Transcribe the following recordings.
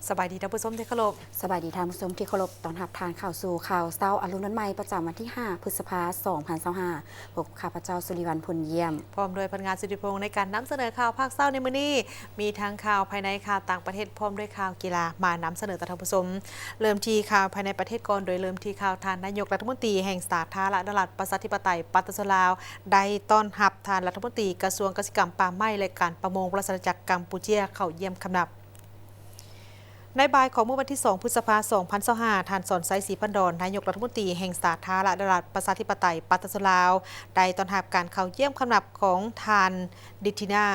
ສະບາຍດີທ່ານຜູ້ຊົມທີ່ເຄົາລົບ. ສະບາຍດີທ່ານຜູ້ຊົມທີ່ເຄົາລົບ. ຕ້ອນຮັບທ່ານເຂົ້າສູ່ຂ່າວເຊົ້າອາລຸນວັນໃໝ່ ປະຈຳວັນທີຫ້າ ພຶດສະພາ ສອງພັນຊາວຫ້າ. ພົບກັບຂ້າພະເຈົ້າ ສຸລິວັນ ພົນຢ້ຽມ ພ້ອມດ້ວຍພະນັກງານສຸດທິພົງ ໃນການນຳສະເໜີຂ່າວພາກເຊົ້າໃນມື້ນີ້. ມີທັງຂ່າວພາຍໃນ, ຂ່າວຕ່າງປະເທດ ພ້ອມດ້ວຍຂ່າວກິລາ ມານຳສະເໜີຕໍ່ທ່ານຜູ້ຊົມ. ເລີ່ມທີ່ຂ່າວພາຍໃນປະເທດກ່ອນ, ໂດຍເລີ່ມທີ່ຂ່າວທ່ານນາຍົກລັດຖະມົນຕີແຫ່ງສາທາລະນະລັດ ປະຊາທິປະໄຕ ປະຊາຊົນລາວ ໄດ້ຕ້ອນຮັບທ່ານລັດຖະມົນຕີກະຊວງກະສິກຳ, ປ່າໄມ້ ແລະ ການປະມົງ ລາຊະອານາຈັກກຳປູເຈຍ ເຂົ້າຢ້ຽມຄຳນັບ. ໃນບ່າຍຂອງມື້ວັນທີສອງ ພຶດສະພາ ສອງພັນຊາວຫ້າ, ທ່ານ ສອນໄຊ ສີພັນດອນ ນາຍົກລັດຖະມົນຕີແຫ່ງສາທາລະນະລັດ ປະຊາທິປະໄຕ ປະຊາຊົນລາວ ໄດ້ຕ້ອນຮັບການເຂົ້າຢ້ຽມຄຳນັບຂອງທ່ານ ດິດທິນາ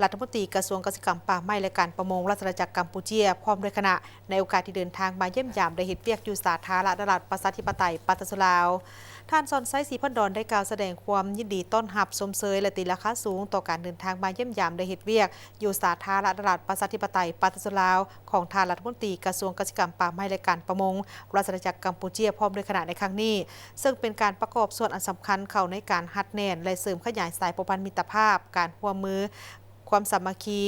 ລັດຖະມົນຕີກະຊວງກະສິກຳ, ປ່າໄມ້ ແລະ ການປະມົງ ລາຊະອານາຈັກກຳປູເຈຍ ພ້ອມດ້ວຍຄະນະ ໃນໂອກາດທີ່ເດີນທາງມາຢ້ຽມຢາມ ແລະ ເຮັດວຽກຢູ່ສາທາລະນະລັດ ປະຊາທິປະໄຕ ປະຊາຊົນລາວ. ທ່ານ ສອນໄຊ ສີພັນດອນ ໄດ້ກ່າວສະແດງຄວາມຍິນດີຕ້ອນຮັບ, ຊົມເຊີຍ ແລະ ຕີລາຄາສູງຕໍ່ການເດີນທາງມາຢ້ຽມຢາມ ແລະ ເຮັດວຽກຢູ່ສາທາລະນະລັດ ປະຊາທິປະໄຕ ປະຊາຊົນລາວ ຂອງທ່ານລັດຖະມົນຕີກະຊວງກະສິກຳ, ປ່າໄມ້ ແລະ ການປະມົງ ລາຊະອານາຈັກກຳປູເຈຍ ພ້ອມດ້ວຍຄະນະໃນຄັ້ງນີ້, ເຊິ່ງເປັນການປະກອບສ່ວນອັນສຳຄັນເຂົ້າໃນການຮັດແໜ້ນ ແລະ ເສີມຂະຫຍາຍສາຍພົວພັນມິດຕະພາບ, ການຮ່ວມມື, ຄວາມສາມັກຄີ,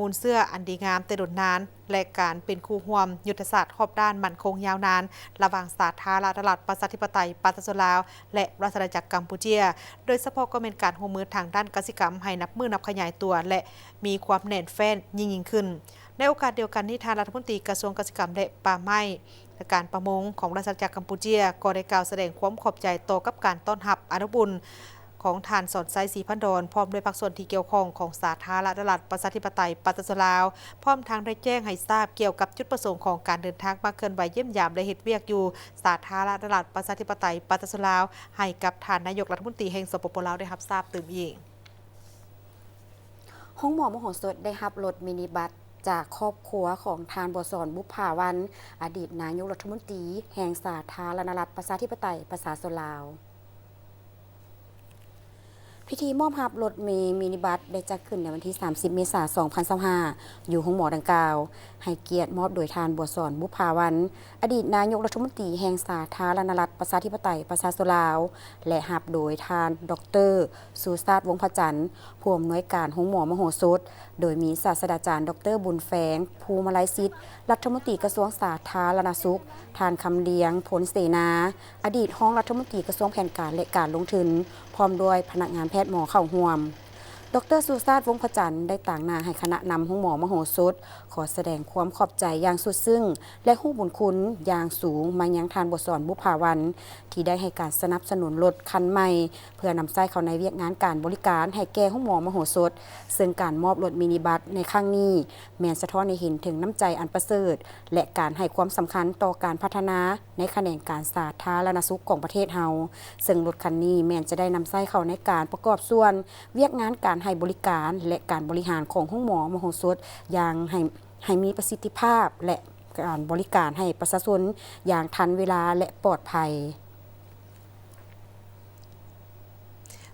ມູນເຊື້ອອັນດີງາມແຕ່ດົນນານ ແລະ ການເປັນຄູ່ຮ່ວມຍຸດທະສາດຮອບດ້ານໝັ້ນຄົງຍາວນານ ລະຫວ່າງສາທາລະນະລັດ ປະຊາທິປະໄຕ ປະຊາຊົນລາວ ແລະ ລາຊະອານາຈັກກຳປູເຈຍ, ໂດຍສະເພາະກໍແມ່ນການຮ່ວມມືທາງດ້ານກະສິກຳ ໃຫ້ນັບມື້ນັບຂະຫຍາຍຕົວ ແລະ ມີຄວາມແໜ້ນແຟ້ນຍິ່ງໆຂຶ້ນ. ໃນໂອກາດດຽວກັນນີ້, ທ່ານລັດຖະມົນຕີກະຊວງກະສິກຳ ແລະ ປ່າໄມ້ ແລະ ການປະມົງຂອງລາຊະອານາຈັກກຳປູເຈຍ ກໍໄດ້ກ່າວສະແດງຄວາມຂອບໃຈຕໍ່ກັບການຕ້ອນຮັບອານຸບຸນຂອງທ່ານ ສອນໄຊ ສີພັນດອນ ພ້ອມດ້ວຍພາກສ່ວນທີ່ກ່ຽວຂ້ອງຂອງສາທາລະນະລັດ ປະຊາທິປະໄຕ ປະຊາຊົນລາວ, ພ້ອມທັງໄດ້ແຈ້ງໃຫ້ຊາບກ່ຽວກັບຈຸດປະສົງຂອງການເດີນທາງມາເຄື່ອນໄຫວຢ້ຽມຢາມ ແລະ ເຮັດວຽກຢູ່ສາທາລະນະລັດ ປະຊາທິປະໄຕ ປະຊາຊົນລາວ ໃຫ້ກັບທ່ານນາຍົກລັດຖະມົນຕີແຫ່ງ ສປປ ລາວ ໄດ້ຮັບຊາບຕື່ມອີກ. ໂຮງໝໍມະໂຫສົດໄດ້ຮັບລົດມິນິບັສຈາກຄອບຄົວຂອງທ່ານ ບົວສອນ ບຸບຜາວັນ ອະດີດນາຍົກລັດຖະມົນຕີແຫ່ງສາທາລະນະລັດ ປະຊາທິປະໄຕ ປະຊາຊົນລາວ. ພິທີມອບຮັບລົດເມມິນິບັສໄດ້ຈັດຂຶ້ນໃນວັນທີສາມສິບ ເມສາ ສອງພັນຊາວຫ້າ ຢູ່ໂຮງໝໍດັ່ງກ່າວ, ໃຫ້ກຽດມອບໂດຍທ່ານ ບົວສອນ ບຸບຜາວັນ ອະດີດນາຍົກລັດຖະມົນຕີແຫ່ງສາທາລະນະລັດ ປະຊາທິປະໄຕ ປະຊາຊົນລາວ ແລະ ຮັບໂດຍທ່ານ ດອກເຕີ ຊູຊາດ ວົງພະຈັນ ຜູ້ອຳນວຍການໂຮງໝໍມະໂຫສົດ, ໂດຍມີສາດສະດາຈານ ດອກເຕີ ບຸນແຟງ ພູມະໄລສິດ ລັດຖະມົນຕີກະຊວງສາທາລະນະສຸກ, ທ່ານ ຄຳລຽງ ພົນເສນາ ອະດີດຮອງລັດຖະມົນຕີກະຊວງແຜນການ ແລະ ການລົງທຶນ ພ້ອມດ້ວຍພະນັກງານແພດໝໍເຂົ້າຮ່ວມ. ດອກເຕີ ຊູຊາດ ວົງພະຈັນ ໄດ້ຕາງໜ້າໃຫ້ຄະນະນຳໂຮງໝໍມະໂຫສົດ ຂໍສະແດງຄວາມຂອບໃຈຢ່າງສຸດຊຶ້ງ ແລະ ຮູ້ບຸນຄຸນຢ່າງສູງມາຍັງທ່ານ ບົວສອນ ບຸບຜາວັນ ທີ່ໄດ້ໃຫ້ການສະໜັບສະໜູນລົດຄັນໃໝ່ ເພື່ອນຳໃຊ້ເຂົ້າໃນວຽກງານການບໍລິການໃຫ້ແກ່ໂຮງໝໍມະໂຫສົດ, ເຊິ່ງການມອບລົດມິນິບັສໃນຄັ້ງນີ້ ແມ່ນສະທ້ອນໃຫ້ເຫັນເຖິງນ້ຳໃຈອັນປະເສີດ ແລະ ການໃຫ້ຄວາມສຳຄັນຕໍ່ການພັດທະນາໃນຂະແໜງການສາທາລະນະສຸກຂອງປະເທດເຮົາ, ເຊິ່ງລົດຄັນນີ້ແມ່ນຈະໄດ້ນຳໃຊ້ເຂົ້າໃນການປະກອບສ່ວນວຽກງານການໃຫ້ບໍລິການ ແລະ ການບໍລິຫານຂອງໂຮງໝໍມະໂຫສົດຢ່າງໃຫ້ ໃຫ້ມີປະສິດທິພາບ ແລະ ການບໍລິການໃຫ້ປະຊາຊົນຢ່າງທັນເວລາ ແລະ ປອດໄພ.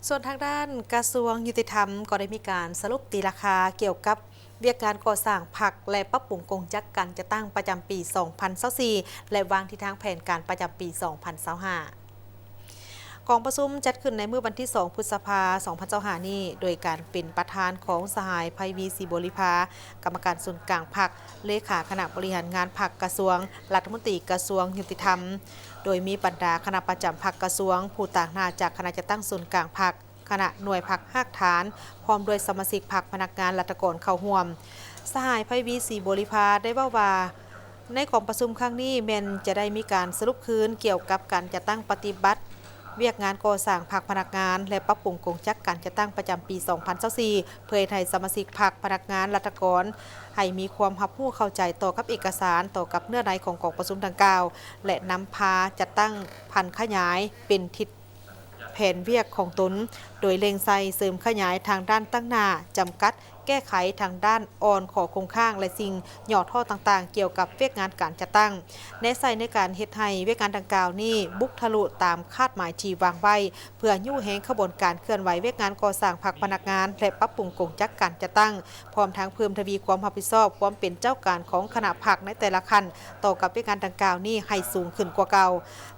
ສ່ວນທາງດ້ານກະຊວງຍຸຕິທຳກໍໄດ້ມີການສະຫຼຸບຕີລາຄາກ່ຽວກັບວຽກງານກໍ່ສ້າງພັກ ແລະ ປັບປຸງກົງຈັກການຈັດຕັ້ງປະຈຳປີສອງພັນຊາວສີ່ ແລະ ວາງທິດທາງແຜນການປະຈຳປີສອງພັນຊາວຫ້າ. ກອງປະຊຸມຈັດຂຶ້ນໃນມື້ວັນທີສອງ ພຶດສະພາ ສອງພັນຊາວຫ້ານີ້ ໂດຍການເປັນປະທານຂອງສະຫາຍ ໄພວີ ສີບໍລິພາ ກຳມະການສູນກາງພັກ, ເລຂາຄະນະບໍລິຫານງານພັກກະຊວງ, ລັດຖະມົນຕີກະຊວງຍຸຕິທຳ, ໂດຍມີບັນດາຄະນະປະຈຳພັກກະຊວງ, ຜູ້ຕາງໜ້າຈາກຄະນະຈັດຕັ້ງສູນກາງພັກ, ຄະນະໜ່ວຍພັກຮາກຖານ, ພ້ອມດ້ວຍສະມາຊິກພັກ, ພະນັກງານ, ລັດຖະກອນເຂົ້າຮ່ວມ. ສະຫາຍ ໄພວີ ສີບໍລິພາ ໄດ້ເວົ້າວ່າ, ໃນກອງປະຊຸມຄັ້ງນີ້ແມ່ນຈະໄດ້ມີການສະຫຼຸບຄືນກ່ຽວກັບການຈັດຕັ້ງປະຕິບັດວຽກງານກໍ່ສ້າງພັກພະນັກງານ ແລະ ປັບປຸງກົງຈັກການຈັດຕັ້ງປະຈຳປີສອງພັນຊາວສີ່ ເພື່ອເຮັດໃຫ້ສະມາຊິກພັກ, ພະນັກງານ, ລັດຖະກອນ ໃຫ້ມີຄວາມຮັບຮູ້ເຂົ້າໃຈຕໍ່ກັບເອກະສານ, ຕໍ່ກັບເນື້ອໃນຂອງກອງປະຊຸມດັ່ງກ່າວ ແລະ ນຳພາຈັດຕັ້ງຜັນຂະຫຍາຍເປັນທິດ ແຜນວຽກຂອງຕົນ, ໂດຍເລັ່ງໃສ່ເສີມຂະຫຍາຍທາງດ້ານຕັ້ງໜ້າ, ຈຳກັດແກ້ໄຂທາງດ້ານອ່ອນຂໍ້ຄົງຄ້າງ ແລະ ສິ່ງຫຍໍ້ທໍ້ຕ່າງໆ ກ່ຽວກັບວຽກງານການຈັດຕັ້ງ, ແນໃສ່ໃນການເຮັດໃຫ້ວຽກງານດັ່ງກ່າວນີ້ບຸກທະລຸຕາມຄາດໝາຍທີ່ວາງໄວ້, ເພື່ອຍູ້ແຮງຂະບວນການເຄື່ອນໄຫວວຽກງານກໍ່ສ້າງພັກພະນັກງານ ແລະ ປັບປຸງກົງຈັກການຈັດຕັ້ງ, ພ້ອມທັງເພີ່ມທະວີຄວາມຮັບຜິດຊອບ, ຄວາມເປັນເຈົ້າການຂອງຄະນະພັກໃນແຕ່ລະຂັ້ນ ຕໍ່ກັບວຽກງານດັ່ງກ່າວນີ້ໃຫ້ສູງຂຶ້ນກວ່າເກົ່າ.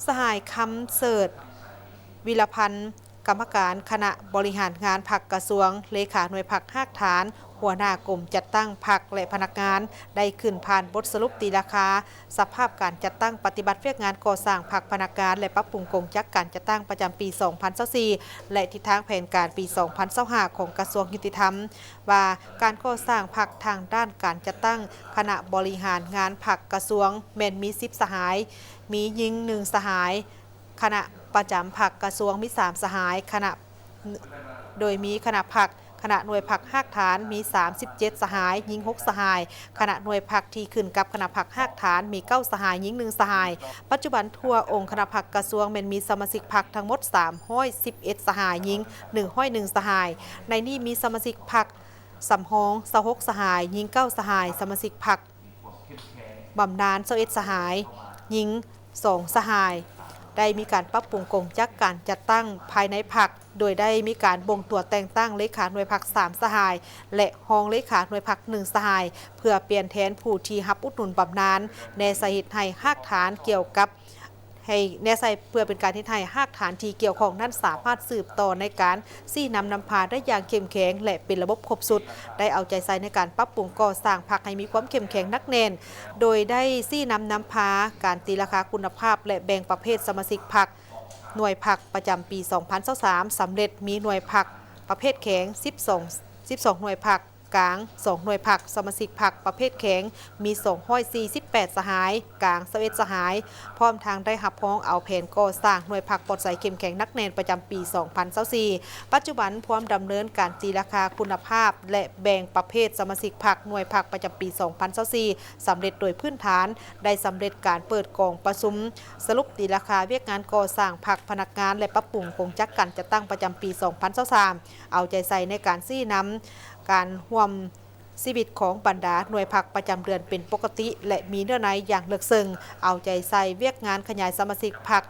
ສະຫາຍ ຄຳເສີດ ວິລະພັນ ກຳມະການຄະນະບໍລິຫານງານພັກກະຊວງ, ເລຂາໜ່ວຍພັກຮາກຖານ, ຫົວໜ້າກົມຈັດຕັ້ງພັກ ແລະ ພະນັກງານ ໄດ້ຂຶ້ນຜ່ານບົດສະຫຼຸບຕີລາຄາສະພາບການຈັດຕັ້ງປະຕິບັດວຽກງານກໍ່ສ້າງພັກພະນັກງານ ແລະ ປັບປຸງກົງຈັກການຈັດຕັ້ງປະຈຳປີສອງພັນຊາວສີ່ ແລະ ທິດທາງແຜນການປີສອງພັນຊາວຫ້າ ຂອງກະຊວງຍຸຕິທຳ ວ່າການກໍ່ສ້າງພັກທາງດ້ານການຈັດຕັ້ງຄະນະບໍລິຫານງານພັກກະຊວງແມ່ນມີສິບສະຫາຍ, ມີຍິງໜຶ່ງສະຫາຍ, ຄະນະປະຈຳພັກກະຊວງມີສາມສະຫາຍ, ຄະນະ ໂດຍມີຄະນະພັກ, ຄະນະໜ່ວຍພັກຮາກຖານມີສາມສິບເຈັດສະຫາຍ, ຍິງຫົກສະຫາຍ, ຄະນະໜ່ວຍພັກທີ່ຂຶ້ນກັບຄະນະພັກຮາກຖານມີເກົ້າສະຫາຍ, ຍິງໜຶ່ງສະຫາຍ. ປັດຈຸບັນທົ່ວອົງຄະນະພັກກະຊວງແມ່ນມີສະມາຊິກພັກທັງໝົດສາມຮ້ອຍສິບເອັດສະຫາຍ, ຍິງໜຶ່ງຮ້ອຍໜຶ່ງສະຫາຍ. ໃນນີ້ມີສະມາຊິກພັກສຳຮອງຊາວຫົກສະຫາຍ, ຍິງເກົ້າສະຫາຍ, ສະມາຊິກພັກ ບຳນານຊາວເອັດສະຫາຍ, ຍິງສອງສະຫາຍ. ໄດ້ມີການປັບປຸງກົງຈັກການຈັດຕັ້ງພາຍໃນພັກ, ໂດຍໄດ້ມີການບົ່ງຕົວແຕ່ງຕັ້ງເລຂາໜ່ວຍພັກສາມສະຫາຍ ແລະ ຮອງເລຂາໜ່ວຍພັກໜຶ່ງສະຫາຍ ເພື່ອປ່ຽນແທນຜູ້ທີ່ຮັບອຸດໜູນບຳນານ, ແນໃສ່ເຮັດໃຫ້ຮາກຖານກ່ຽວກັບ ໃຫ້ແນໃສ່ ເພື່ອເປັນການເຮັດໃຫ້ຮາກຖານທີ່ກ່ຽວຂ້ອງນັ້ນສາມາດສືບຕໍ່ໃນການຊີ້ນຳນຳພາໄດ້ຢ່າງເຂັ້ມແຂງ ແລະ ເປັນລະບົບຄົບຊຸດ, ໄດ້ເອົາໃຈໃສ່ໃນການປັບປຸງກໍ່ສ້າງພັກໃຫ້ມີຄວາມເຂັ້ມແຂງໜັກແໜ້ນ, ໂດຍໄດ້ຊີ້ນຳນຳພາການຕີລາຄາຄຸນນະພາບ ແລະ ແບ່ງປະເພດສະມາຊິກພັກ, ໜ່ວຍພັກປະຈຳປີສອງພັນຊາວສາມ ສຳເລັດມີໜ່ວຍພັກປະເພດແຂງສິບສອງ, ສິບສອງໜ່ວຍພັກ, ກາງສອງໜ່ວຍພັກ, ສະມາຊິກພັກປະເພດແຂງມີສອງຮ້ອຍສີ່ສິບແປດສະຫາຍ, ກາງຊາວເອັດສະຫາຍ, ພ້ອມທັງໄດ້ຮັບຮອງເອົາແຜນກໍ່ສ້າງໜ່ວຍພັກປອດໃສເຂັ້ມແຂງໜັກແໜ້ນປະຈຳປີສອງພັນຊາວສີ່. ປັດຈຸບັນພວມດຳເນີນການຕີລາຄາຄຸນນະພາບ ແລະ ແບ່ງປະເພດສະມາຊິກພັກ, ໜ່ວຍພັກປະຈຳປີສອງພັນຊາວສີ່ ສຳເລັດໂດຍພື້ນຖານ, ໄດ້ສຳເລັດການເປີດກອງປະຊຸມສະຫຼຸບຕີລາຄາວຽກງານກໍ່ສ້າງພັກ, ພະນັກງານ ແລະ ປັບປຸງກົງຈັກການຈັດຕັ້ງປະຈຳປີສອງພັນຊາວສາມ ເອົາໃຈໃສ່ໃນການຊີ້ນຳການຮ່ວມຊີວິດຂອງບັນດາໜ່ວຍພັກປະຈຳເດືອນເປັນປົກກະຕິ ແລະ ມີເນື້ອໃນຢ່າງເລິກເຊິ່ງ, ເອົາໃຈໃສ່ວຽກງານຂະຫຍາຍສະມາຊິກພັກ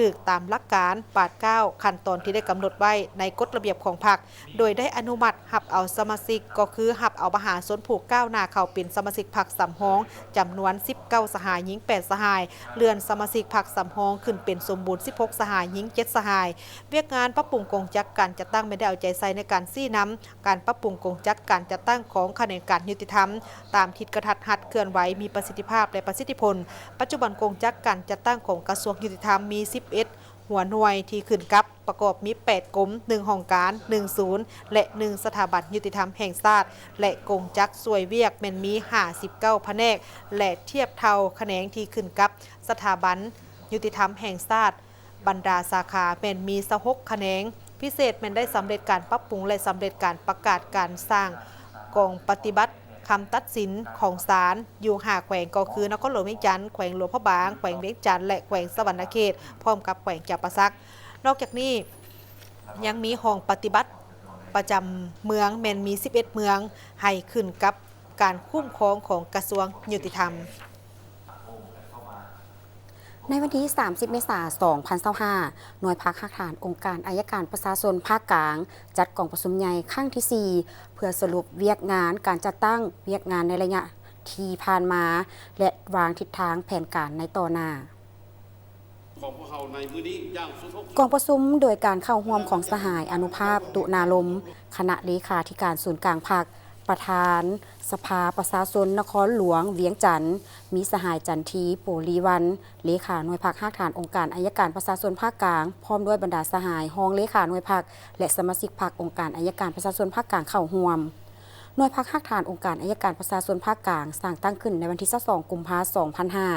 ຖືກຕາມຫຼັກການ, ບາດກ້າວ, ຂັ້ນຕອນທີ່ໄດ້ກຳນົດໄວ້ໃນກົດລະບຽບຂອງພັກ, ໂດຍໄດ້ອະນຸມັດຮັບເອົາສະມາຊິກ, ກໍຄືຮັບເອົາມະຫາຊົນຜູ້ກ້າວໜ້າເຂົ້າເປັນສະມາຊິກພັກສຳຮອງ ຈຳນວນສິບເກົ້າສະຫາຍ, ຍິງແປດສະຫາຍ, ເລື່ອນສະມາຊິກພັກສຳຮອງຂຶ້ນເປັນສົມບູນສິບຫົກສະຫາຍ, ຍິງເຈັດສະຫາຍ. ວຽກງານປັບປຸງກົງຈັກການຈັດຕັ້ງແມ່ນໄດ້ເອົາໃຈໃສ່ໃນການຊີ້ນຳ ການປັບປຸງກົງຈັກການຈັດຕັ້ງຂອງຂະແໜງການຍຸຕິທຳ ຕາມທິດກະທັດຮັດ, ເຄື່ອນໄຫວ, ມີປະສິດທິພາບ ແລະ ປະສິດທິຜົນ. ປັດຈຸບັນກົງຈັກການຈັດຕັ້ງຂອງກະຊວງຍຸຕິທຳມີສິບເອັດຫົວໜ່ວຍທີ່ຂຶ້ນກັບ, ປະກອບມີແປດກົມ, ໜຶ່ງຫ້ອງການ, ໜຶ່ງສູນ ແລະ ໜຶ່ງສະຖາບັນຍຸຕິທຳແຫ່ງຊາດ ແລະ ກົງຈັກຊ່ວຍວຽກແມ່ນມີຫ້າສິບເກົ້າພະແນກ ແລະ ທຽບເທົ່າຂະແໜງທີ່ຂຶ້ນກັບສະຖາບັນຍຸຕິທຳແຫ່ງຊາດ. ບັນດາສາຂາແມ່ນມີຊາວຫົກຂະແໜງ. ພິເສດແມ່ນໄດ້ສຳເລັດການປັບປຸງ ແລະ ສຳເລັດການປະກາດການສ້າງກອງປະຕິບັດຄຳຕັດສິນຂອງສານຢູ່ຫ້າແຂວງ ກໍຄື ນະຄອນຫຼວງວຽງຈັນ, ແຂວງຫຼວງພະບາງ, ແຂວງວຽງຈັນ ແລະ ແຂວງສະຫວັນນະເຂດ ພ້ອມກັບແຂວງຈຳປາສັກ. ນອກຈາກນີ້ ຍັງມີຫ້ອງປະຕິບັດປະຈຳເມືອງແມ່ນມີສິບເອັດເມືອງ ໃຫ້ຂຶ້ນກັບການຄຸ້ມຄອງຂອງກະຊວງຍຸຕິທຳ. ໃນວັນທີສາມສິບ ເມສາ ສອງພັນຊາວຫ້າ ໜ່ວຍພັກຮາກຖານອົງການໄອຍະການປະຊາຊົນພາກກາງ ຈັດກອງປະຊຸມໃຫຍ່ຄັ້ງທີສີ່ ເພື່ອສະຫຼຸບວຽກງານການຈັດຕັ້ງວຽກງານໃນໄລຍະທີ່ຜ່ານມາ ແລະ ວາງທິດທາງແຜນການໃນຕໍ່ໜ້າ. ກອງປະຊຸມໂດຍການເຂົ້າຮ່ວມຂອງສະຫາຍ ອະນຸພາບ ຕຸນາລົມ ຄະນະເລຂາທິການສູນກາງພັກ, ປະທານສະພາປະຊາຊົນນະຄອນຫຼວງວຽງຈັນ, ມີສະຫາຍ ຈັນທີ ໂປລີວັນ ເລຂາໜ່ວຍພັກຮາກຖານອົງການໄອຍະການປະຊາຊົນພາກກາງ, ພ້ອມດ້ວຍບັນດາສະຫາຍຮອງເລຂາໜ່ວຍພັກ ແລະ ສະມາຊິກພັກອົງການໄອຍະການປະຊາຊົນພາກກາງເຂົ້າຮ່ວມ. ໜ່ວຍພັກຮາກຖານອົງການໄອຍະການປະຊາຊົນພາກກາງ ສ້າງຕັ້ງຂຶ້ນໃນວັນທີຊາວສອງ ກຸມພາ ສອງພັນຫ້າ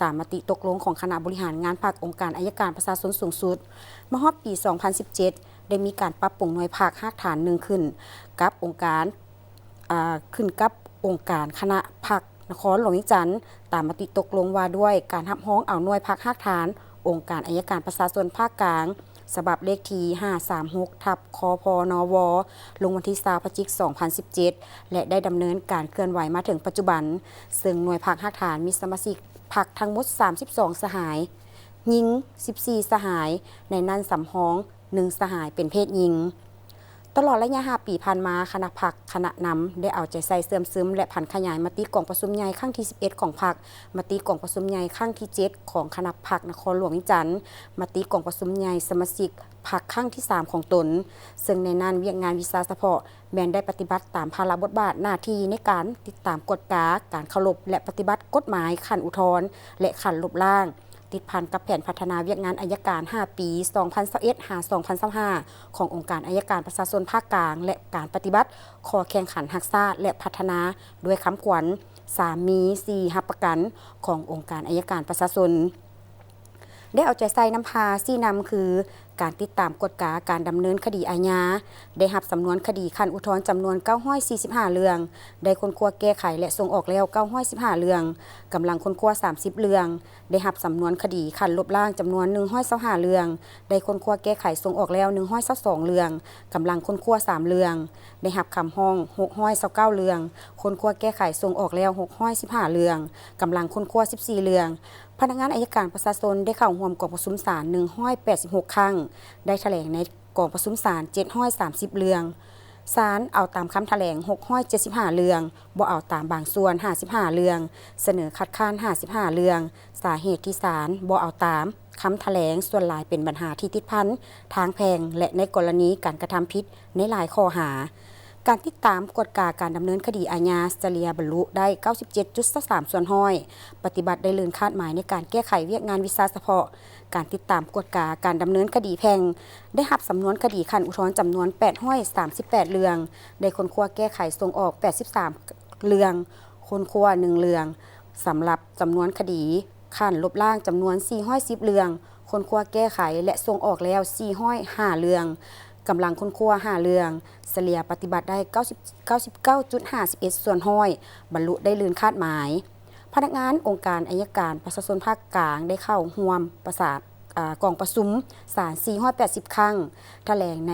ຕາມມະຕິຕົກລົງຂອງຄະນະບໍລິຫານງານພັກອົງການໄອຍະການປະຊາຊົນສູງສຸດ. ມາຮອດປີສອງພັນສິບເຈັດ ໄດ້ມີການປັບປຸງໜ່ວຍພັກຮາກຖານໜຶ່ງຂຶ້ນກັບອົງການ, ອາ, ຂຶ້ນກັບອົງການຄະນະພັກນະຄອນຫຼວງວຽງຈັນ ຕາມມະຕິຕົກລົງວ່າດ້ວຍການຮັບຮອງເອົາໜ່ວຍພັກຮາກຖານອົງການໄອຍະການປະຊາຊົນພາກກາງ ສະບັບເລກທີຫ້າສາມຫົກ ທັບ ຄພນວ ລົງວັນທີຊາວ ພະຈິກ ສອງພັນສິບເຈັດ ແລະ ໄດ້ດຳເນີນການເຄື່ອນໄຫວມາເຖິງປັດຈຸບັນ, ເຊິ່ງໜ່ວຍພັກຮາກຖານມີສະມາຊິກພັກທັງໝົດສາມສິບສອງສະຫາຍ, ຍິງສິບສີ່ສະຫາຍ, ໃນນັ້ນສຳຮອງ ໜຶ່ງສະຫາຍເປັນເພດຍິງ. ຕະຫຼອດໄລຍະຫ້າປີຜ່ານມາ, ຄະນະພັກ, ຄະນະນຳ ໄດ້ເອົາໃຈໃສ່ເຊື່ອມຊຶມ ແລະ ຜັນຂະຫຍາຍມະຕິກອງປະຊຸມໃຫຍ່ຄັ້ງທີສິບເອັດຂອງພັກ, ມະຕິກອງປະຊຸມໃຫຍ່ຄັ້ງທີເຈັດຂອງຄະນະພັກນະຄອນຫຼວງວຽງຈັນ, ມະຕິກອງປະຊຸມໃຫຍ່ສະມາຊິກພັກຄັ້ງທີສາມຂອງຕົນ, ເຊິ່ງໃນນັ້ນວຽກງານວິຊາສະເພາະ ແມ່ນໄດ້ປະຕິບັດຕາມພາລະບົດບາດໜ້າທີ່ໃນການຕິດຕາມກວດກາ, ການເຄົາລົບ ແລະ ປະຕິບັດກົດໝາຍຂັ້ນອຸທອນ ແລະ ຂັ້ນລົບລ້າງ, ຕິດພັນກັບແຜນພັດທະນາວຽກງານໄອຍະການຫ້າປີ ສອງພັນຊາວເອັດ ຫາ ສອງພັນຊາວຫ້າ ຂອງອົງການໄອຍະການປະຊາຊົນພາກກາງ ແລະ ການປະຕິບັດຂໍ້ແຂ່ງຂັນຮັກຊາດ ແລະ ພັດທະນາດ້ວຍຄຳຂວັນ ສາມມີ ສີ່ຮັບປະກັນ ຂອງອົງການໄອຍະການປະຊາຊົນ. ໄດ້ເອົາໃຈໃສ່ນຳພາຊີ້ນຳຄື ການຕິດຕາມກວດກາການດຳເນີນຄະດີອາຍາ, ໄດ້ຮັບສຳນວນຄະດີຂັ້ນອຸທອນຈຳນວນເກົ້າຮ້ອຍສີ່ສິບຫ້າເລື່ອງ, ໄດ້ຄົ້ນຄວ້າແກ້ໄຂ ແລະ ສົ່ງອອກແລ້ວເກົ້າຮ້ອຍສິບຫ້າເລື່ອງ, ກຳລັງຄົ້ນຄວ້າສາມສິບເລື່ອງ, ໄດ້ຮັບສຳນວນຄະດີຂັ້ນລົບລ້າງຈຳນວນໜຶ່ງຮ້ອຍຊາວຫ້າເລື່ອງ, ໄດ້ຄົ້ນຄວ້າແກ້ໄຂ ສົ່ງອອກແລ້ວໜຶ່ງຮ້ອຍຊາວສອງເລື່ອງ, ກຳລັງຄົ້ນຄວ້າສາມເລື່ອງ, ໄດ້ຮັບຄຳຮ້ອງຫົກຮ້ອຍຊາວເກົ້າເລື່ອງ, ຄົ້ນຄວ້າແກ້ໄຂ ສົ່ງອອກແລ້ວຫົກຮ້ອຍສິບຫ້າເລື່ອງ, ກຳລັງຄົ້ນຄວ້າສິບສີ່ເລື່ອງ. ພະນັກງານໄອຍະການປະຊາຊົນໄດ້ເຂົ້າຮ່ວມກອງປະຊຸມສານໜຶ່ງຮ້ອຍແປດສິບຫົກຄັ້ງ, ໄດ້ຖະແຫຼງໃນກອງປະຊຸມສານເຈັດຮ້ອຍສາມສິບເລື່ອງ. ສານເອົາຕາມຄຳຖະແຫຼງຫົກຮ້ອຍເຈັດສິບຫ້າເລື່ອງ, ບໍ່ເອົາຕາມບາງສ່ວນຫ້າສິບຫ້າເລື່ອງ, ສະເໜີຄັດຄ້ານຫ້າສິບຫ້າເລື່ອງ. ສາເຫດທີ່ສານບໍ່ເອົາຕາມຄຳຖະແຫຼງສ່ວນຫຼາຍເປັນບັນຫາທີ່ຕິດພັນທາງແພ່ງ ແລະ ໃນກໍລະນີການກະທຳຜິດໃນຫຼາຍຂໍ້ຫາ. ການຕິດຕາມກວດກາການດຳເນີນຄະດີອາຍາສະເລ່ຍບັນລຸໄດ້ເກົ້າສິບເຈັດຈຸດຊາວສາມສ່ວນຮ້ອຍ, ປະຕິບັດໄດ້ເລື່ອນຄາດໝາຍໃນການແກ້ໄຂວຽກງານວິຊາສະເພາະ. ການຕິດຕາມກວດກາການດຳເນີນຄະດີແພ່ງ ໄດ້ຮັບສຳນວນຄະດີຂັ້ນອຸທອນຈຳນວນແປດຮ້ອຍສາມສິບແປດເລື່ອງ, ໄດ້ຄົ້ນຄວ້າແກ້ໄຂສົ່ງອອກແປດສິບສາມເລື່ອງ, ຄົ້ນຄວ້າໜຶ່ງເລື່ອງ. ສຳລັບຈຳນວນຄະດີຂັ້ນລົບລ້າງຈຳນວນສີ່ຮ້ອຍສິບເລື່ອງ, ຄົ້ນຄວ້າແກ້ໄຂ ແລະ ສົ່ງອອກແລ້ວສີ່ຮ້ອຍຫ້າເລື່ອງ, ກຳລັງຄົ້ນຄວ້າຫ້າເລື່ອງ, ສະເລ່ຍປະຕິບັດໄດ້ເກົ້າສິບ ເກົ້າສິບເກົ້າຈຸດຫ້າສິບເອັດສ່ວນຮ້ອຍ, ບັນລຸໄດ້ເລື່ອນຄາດໝາຍ. ພະນັກງານອົງການໄອຍະການປະຊາຊົນພາກກາງໄດ້ເຂົ້າຮ່ວມປະສານ ອາ ກອງປະຊຸມສານສີ່ຮ້ອຍແປດສິບຄັ້ງ, ຖະແຫຼງໃນ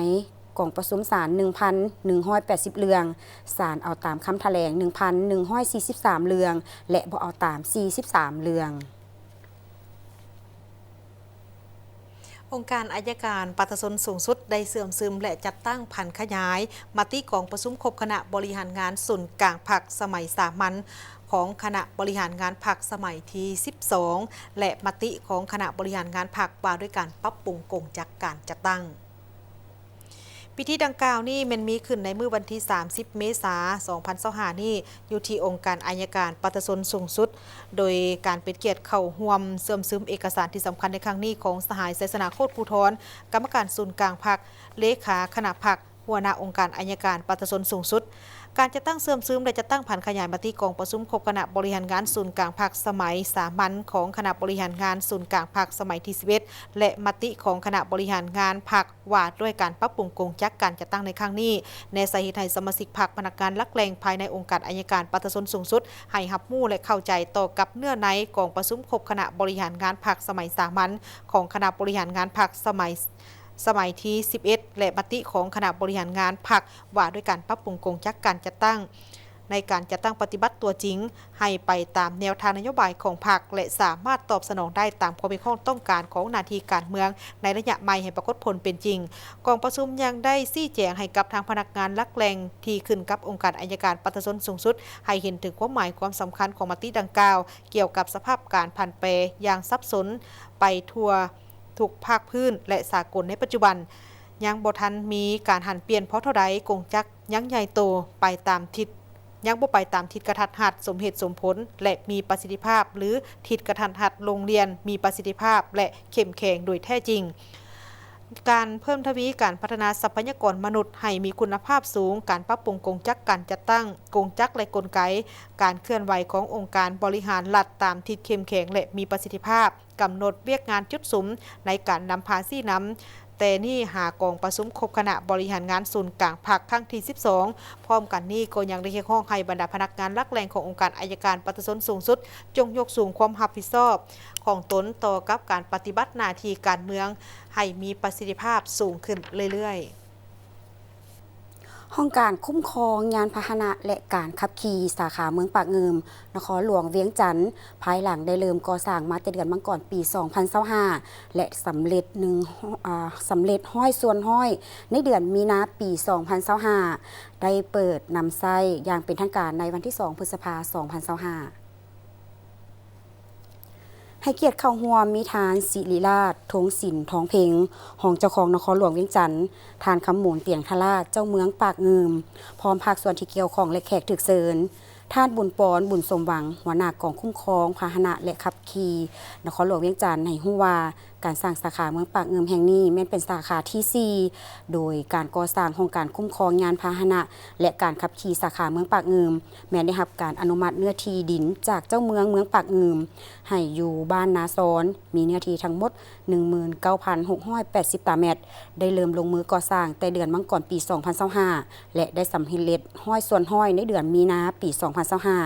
ກອງປະຊຸມສານໜຶ່ງພັນໜຶ່ງຮ້ອຍແປດສິບເລື່ອງ, ສານເອົາຕາມຄຳຖະແຫຼງໜຶ່ງພັນໜຶ່ງຮ້ອຍສີ່ສິບສາມເລື່ອງ ແລະ ບໍ່ເອົາຕາມສີ່ສິບສາມເລື່ອງ. ອົງການໄອຍະການປະຊາຊົນສູງສຸດໄດ້ເຊື່ອມຊຶມ ແລະ ຈັດຕັ້ງຜັນຂະຫຍາຍມະຕິກອງປະຊຸມຄົບຄະນະບໍລິຫານງານສູນກາງພັກສະໄໝສາມັນຂອງຄະນະບໍລິຫານງານພັກສະໄໝທີສິບສອງ ແລະ ມະຕິຂອງຄະນະບໍລິຫານງານພັກວ່າດ້ວຍການປັບປຸງກົງຈັກການຈັດຕັ້ງ. ພິທີດັ່ງກ່າວນີ້ແມ່ນມີຂຶ້ນໃນມື້ວັນທີສາມສິບ ເມສາ ສອງພັນຊາວຫ້ານີ້ ຢູ່ທີ່ອົງການໄອຍະການປະຊາຊົນສູງສຸດ, ໂດຍການເປັນກຽດເຂົ້າຮ່ວມເຊື່ອມຊຶມເອກະສານທີ່ສຳຄັນໃນຄັ້ງນີ້ຂອງສະຫາຍ ໄຊຊະນະ ໂຄດພູທອນ, ກຳມະການສູນກາງພັກ, ເລຂາຄະນະພັກ, ຫົວໜ້າອົງການໄອຍະການປະຊາຊົນສູງສຸດ. ການຈັດຕັ້ງເຊື່ອມຊຶມ ແລະ ຈັດຕັ້ງຜັນຂະຫຍາຍມະຕິກອງປະຊຸມຄົບຄະນະບໍລິຫານງານສູນກາງພັກສະໄໝສາມັນຂອງຄະນະບໍລິຫານງານສູນກາງພັກສະໄໝທີສິບເອັດ ແລະ ມະຕິຂອງຄະນະບໍລິຫານງານພັກ ວ່າດ້ວຍການປັບປຸງກົງຈັກການຈັດຕັ້ງໃນຄັ້ງນີ້ ແນໃສ່ເຮັດໃຫ້ສະມາຊິກພັກ, ພະນັກງານຫຼັກແຫຼ່ງພາຍໃນອົງການໄອຍະການປະຊາຊົນສູງສຸດ ໃຫ້ຮັບຮູ້ ແລະ ເຂົ້າໃຈຕໍ່ກັບເນື້ອໃນກອງປະຊຸມຄົບຄະນະບໍລິຫານງານພັກສະໄໝສາມັນຂອງຄະນະບໍລິຫານງານພັກສະໄໝ ສະໄໝທີສິບເອັດ ແລະ ມະຕິຂອງຄະນະບໍລິຫານງານພັກ ວ່າດ້ວຍການປັບປຸງກົງຈັກການຈັດຕັ້ງ ໃນການຈັດຕັ້ງປະຕິບັດຕົວຈິງ ໃຫ້ໄປຕາມແນວທາງນະໂຍບາຍຂອງພັກ ແລະ ສາມາດຕອບສະໜອງໄດ້ຕາມຄວາມຮຽກຮ້ອງຕ້ອງການຂອງໜ້າທີ່ການເມືອງໃນໄລຍະໃໝ່ໃຫ້ປາກົດຜົນເປັນຈິງ. ກອງປະຊຸມຍັງໄດ້ຊີ້ແຈງໃຫ້ກັບທາງພະນັກງານຫຼັກແຫຼ່ງທີ່ຂຶ້ນກັບອົງການໄອຍະການປະຊາຊົນສູງສຸດ ໃຫ້ເຫັນເຖິງຄວາມໝາຍຄວາມສຳຄັນຂອງມະຕິດັ່ງກ່າວ ກ່ຽວກັບສະພາບການຜັນແປຢ່າງສັບສົນໄປທົ່ວທຸກພາກພື້ນ ແລະ ສາກົນໃນປັດຈຸບັນ ຍັງບໍ່ທັນມີການຫັນປ່ຽນພໍເທົ່າໃດ, ກົງຈັກ ຍັງໃຫຍ່ໂຕໄປຕາມທິດ, ຍັງບໍ່ໄປຕາມທິດກະທັດຮັດສົມເຫດສົມຜົນ ແລະ ມີປະສິດທິພາບ ຫຼື ທິດກະທັດຮັດລົງລຽນມີປະສິດທິພາບ ແລະ ເຂັ້ມແຂງໂດຍແທ້ຈິງ. ການເພີ່ມທະວີການພັດທະນາຊັບພະຍາກອນມະນຸດໃຫ້ມີຄຸນນະພາບສູງ, ການປັບປຸງກົງຈັກການຈັດຕັ້ງ, ກົງຈັກ ແລະ ກົນໄກການເຄື່ອນໄຫວຂອງອົງການບໍລິຫານລັດຕາມທິດເຂັ້ມແຂງ ແລະ ມີປະສິດທິພາບ. ກຳນົດວຽກງານຈຸດສຸມໃນການນຳພາຊີ້ນຳແຕ່ນີ້ຫາກອງປະຊຸມຄົບຄະນະບໍລິຫານງານສູນກາງພັກຄັ້ງທີສິບສອງ. ພ້ອມກັນນີ້ກໍຍັງໄດ້ຮຽກຮ້ອງໃຫ້ບັນດາພະນັກງານຫຼັກແຫຼ່ງຂອງອົງການໄອຍະການປະຊາຊົນສູງສຸດ ຈົ່ງຍົກສູງຄວາມຮັບຜິດຊອບຂອງຕົນຕໍ່ກັບການປະຕິບັດໜ້າທີ່ການເມືອງໃຫ້ມີປະສິດທິພາບສູງຂຶ້ນເລື້ອຍໆ. ຫ້ອງການຄຸ້ມຄອງຍານພາຫະນະ ແລະ ການຂັບຂີ່ ສາຂາເມືອງປາກງື່ມ ນະຄອນຫຼວງວຽງຈັນ ພາຍຫຼັງໄດ້ເລີ່ມກໍ່ສ້າງມາແຕ່ເດືອນມັງກອນ ປີສອງພັນຊາວຫ້າ ແລະ ສຳເລັດໜຶ່ງ ອາ ສຳເລັດຮ້ອຍສ່ວນຮ້ອຍ ໃນເດືອນມີນາ ປີສອງພັນຊາວຫ້າ ໄດ້ເປີດນຳໃຊ້ຢ່າງເປັນທາງການໃນວັນທີສອງ ພຶດສະພາ ສອງພັນຊາວຫ້າ. ໃຫ້ກຽດເຂົ້າຮ່ວມມີທ່ານ ສິລິລາດ ທົງສິນທອງເພັງ ຮອງເຈົ້າຄອງນະຄອນຫຼວງວຽງຈັນ, ທ່ານ ຄຳມູນ ຕຽງທະລາດ ເຈົ້າເມືອງປາກງື່ມ, ພ້ອມພາກສ່ວນທີ່ກ່ຽວຂ້ອງ ແລະ ແຂກຖືກເຊີນ. ທ່ານ ບຸນປອນ ບຸນສົມຫວັງ ຫົວໜ້າກອງຄຸ້ມຄອງພາຫະນະ ແລະ ຂັບຂີ່ ນະຄອນຫຼວງວຽງຈັນ ໃຫ້ຮູ້ວ່າ ການສ້າງສາຂາເມືອງປາກງື່ມແຫ່ງນີ້ແມ່ນເປັນສາຂາທີສີ່ ໂດຍການກໍ່ສ້າງຫ້ອງການຄຸ້ມຄອງຍານພາຫະນະ ແລະ ການຂັບຂີ່ສາຂາເມືອງປາກງື່ມ ແມ່ນໄດ້ຮັບການອະນຸມັດເນື້ອທີ່ດິນຈາກເຈົ້າເມືອງເມືອງປາກງື່ມ ໃຫ້ຢູ່ບ້ານນາຊອນ ມີເນື້ອທີ່ທັງໝົດ ໜຶ່ງໝື່ນເກົ້າພັນຫົກຮ້ອຍແປດສິບຕາແມັດ, ໄດ້ເລີ່ມລົງມືກໍ່ສ້າງແຕ່ເດືອນມັງກອນ ປີສອງພັນຊາວຫ້າ ແລະ ໄດ້ສຳເລັດຮ້ອຍສ່ວນຮ້ອຍໃນເດືອນມີນາ ປີສອງພັນຊາວຫ້າ.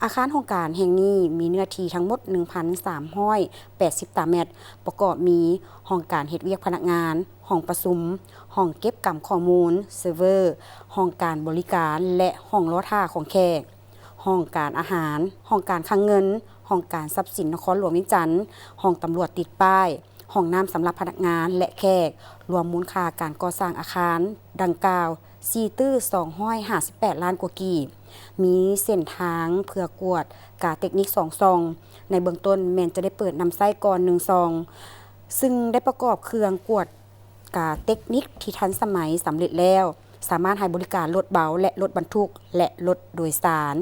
ອາຄານຫ້ອງການແຫ່ງນີ້ມີເນື້ອທີ່ທັງໝົດ ໜຶ່ງພັນສາມຮ້ອຍແປດສິບຕາແມັດ, ປະກອບມີຫ້ອງການເຮັດວຽກພະນັກງານ, ຫ້ອງປະຊຸມ, ຫ້ອງເກັບກຳຂໍ້ມູນ, ເຊີເວີ, ຫ້ອງການບໍລິການ ແລະ ຫ້ອງລໍຖ້າຂອງແຂກ, ຫ້ອງການອາຫານ, ຫ້ອງການຄັງເງິນ, ຫ້ອງການຊັບສິນນະຄອນຫຼວງວຽງຈັນ, ຫ້ອງຕຳຫຼວດຕິດປ້າຍ, ຫ້ອງນ້ຳສຳລັບພະນັກງານ ແລະ ແຂກ, ລວມມູນຄ່າການກໍ່ສ້າງອາຄານດັ່ງກ່າວ ສີ່ຕື້ສອງຮ້ອຍຫ້າສິບແປດລ້ານກວ່າກີບ. ມີເສັ້ນທາງເພື່ອກວດກາເຕັກນິກສອງຊ່ອງ, ໃນເບື້ອງຕົ້ນແມ່ນຈະໄດ້ເປີດນຳໃຊ້ກ່ອນໜຶ່ງຊ່ອງ, ຊຶ່ງໄດ້ປະກອບເຄື່ອງກວດກາເຕັກນິກທີ່ທັນສະໄໝສຳເລັດແລ້ວ, ສາມາດໃຫ້ບໍລິການລົດເບົາ ແລະ ລົດບັນທຸກ ແລະ ລົດໂດຍສານ.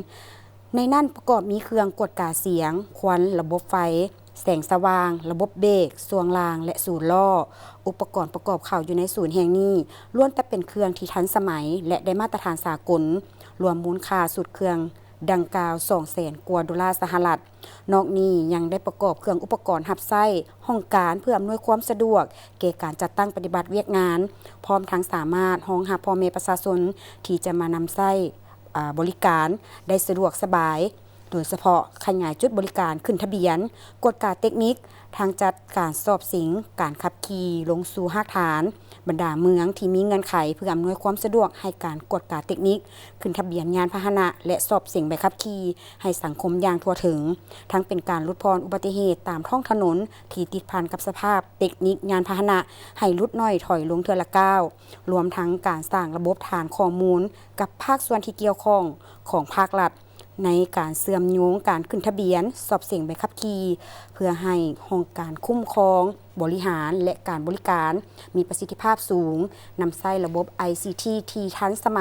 ໃນນັ້ນປະກອບມີເຄື່ອງກວດກາສຽງ, ຄວັນ, ລະບົບໄຟ, ແສງສະຫວ່າງ, ລະບົບເບກ, ຊ່ວງລ່າງ ແລະ ສູນລໍ້. ອຸປະກອນປະກອບເຂົ້າຢູ່ໃນສູນແຫ່ງນີ້ ລ້ວນແຕ່ເປັນເຄື່ອງທີ່ທັນສະໄໝ ແລະ ໄດ້ມາດຕະຖານສາກົນ, ລວມມູນຄ່າຊຸດເຄື່ອງດັ່ງກ່າວສອງແສນກວ່າໂດລາສະຫະລັດ. ນອກນີ້ຍັງໄດ້ປະກອບເຄື່ອງອຸປະກອນຮັບໃຊ້ຫ້ອງການ ເພື່ອອຳນວຍຄວາມສະດວກແກ່ການຈັດຕັ້ງປະຕິບັດວຽກງານ, ພ້ອມທັງສາມາດຮອງຮັບພໍ່ແມ່ປະຊາຊົນທີ່ຈະມານຳໃຊ້ ອາ ບໍລິການໄດ້ສະດວກສະບາຍ, ໂດຍສະເພາະຂະຫຍາຍຈຸດບໍລິການຂຶ້ນທະບຽນ, ກວດກາເຕັກນິກ, ທາງຈັດການສອບເສັງການຂັບຂີ່ລົງສູ່ຮາກຖານບັນດາເມືອງທີ່ມີເງື່ອນໄຂ ເພື່ອອຳນວຍຄວາມສະດວກໃຫ້ການກວດກາເຕັກນິກ, ຂຶ້ນທະບຽນຍານພາຫະນະ ແລະ ສອບເສັງໃບຂັບຂີ່ໃຫ້ສັງຄົມຢ່າງທົ່ວເຖິງ, ທັງເປັນການຫຼຸດຜ່ອນອຸບັດຕິເຫດຕາມທ້ອງຖະໜົນທີ່ຕິດພັນກັບສະພາບເຕັກນິກຍານພາຫະນະໃຫ້ຫຼຸດໜ້ອຍຖອຍລົງເທື່ອລະກ້າວ, ລວມທັງການສ້າງລະບົບຖານຂໍ້ມູນກັບພາກສ່ວນທີ່ກ່ຽວຂ້ອງຂອງພາກລັດ ໃນການເຊື່ອມໂຍງການຂຶ້ນທະບຽນ, ສອບເສັງໃບຂັບຂີ່ ເພື່ອໃຫ້ຫ້ອງການຄຸ້ມຄອງ, ບໍລິຫານ ແລະ ການບໍລິການມີປະສິດທິພາບສູງ, ນຳໃຊ້ລະບົບໄອຊີທີທີ່ທັນສະໄໝ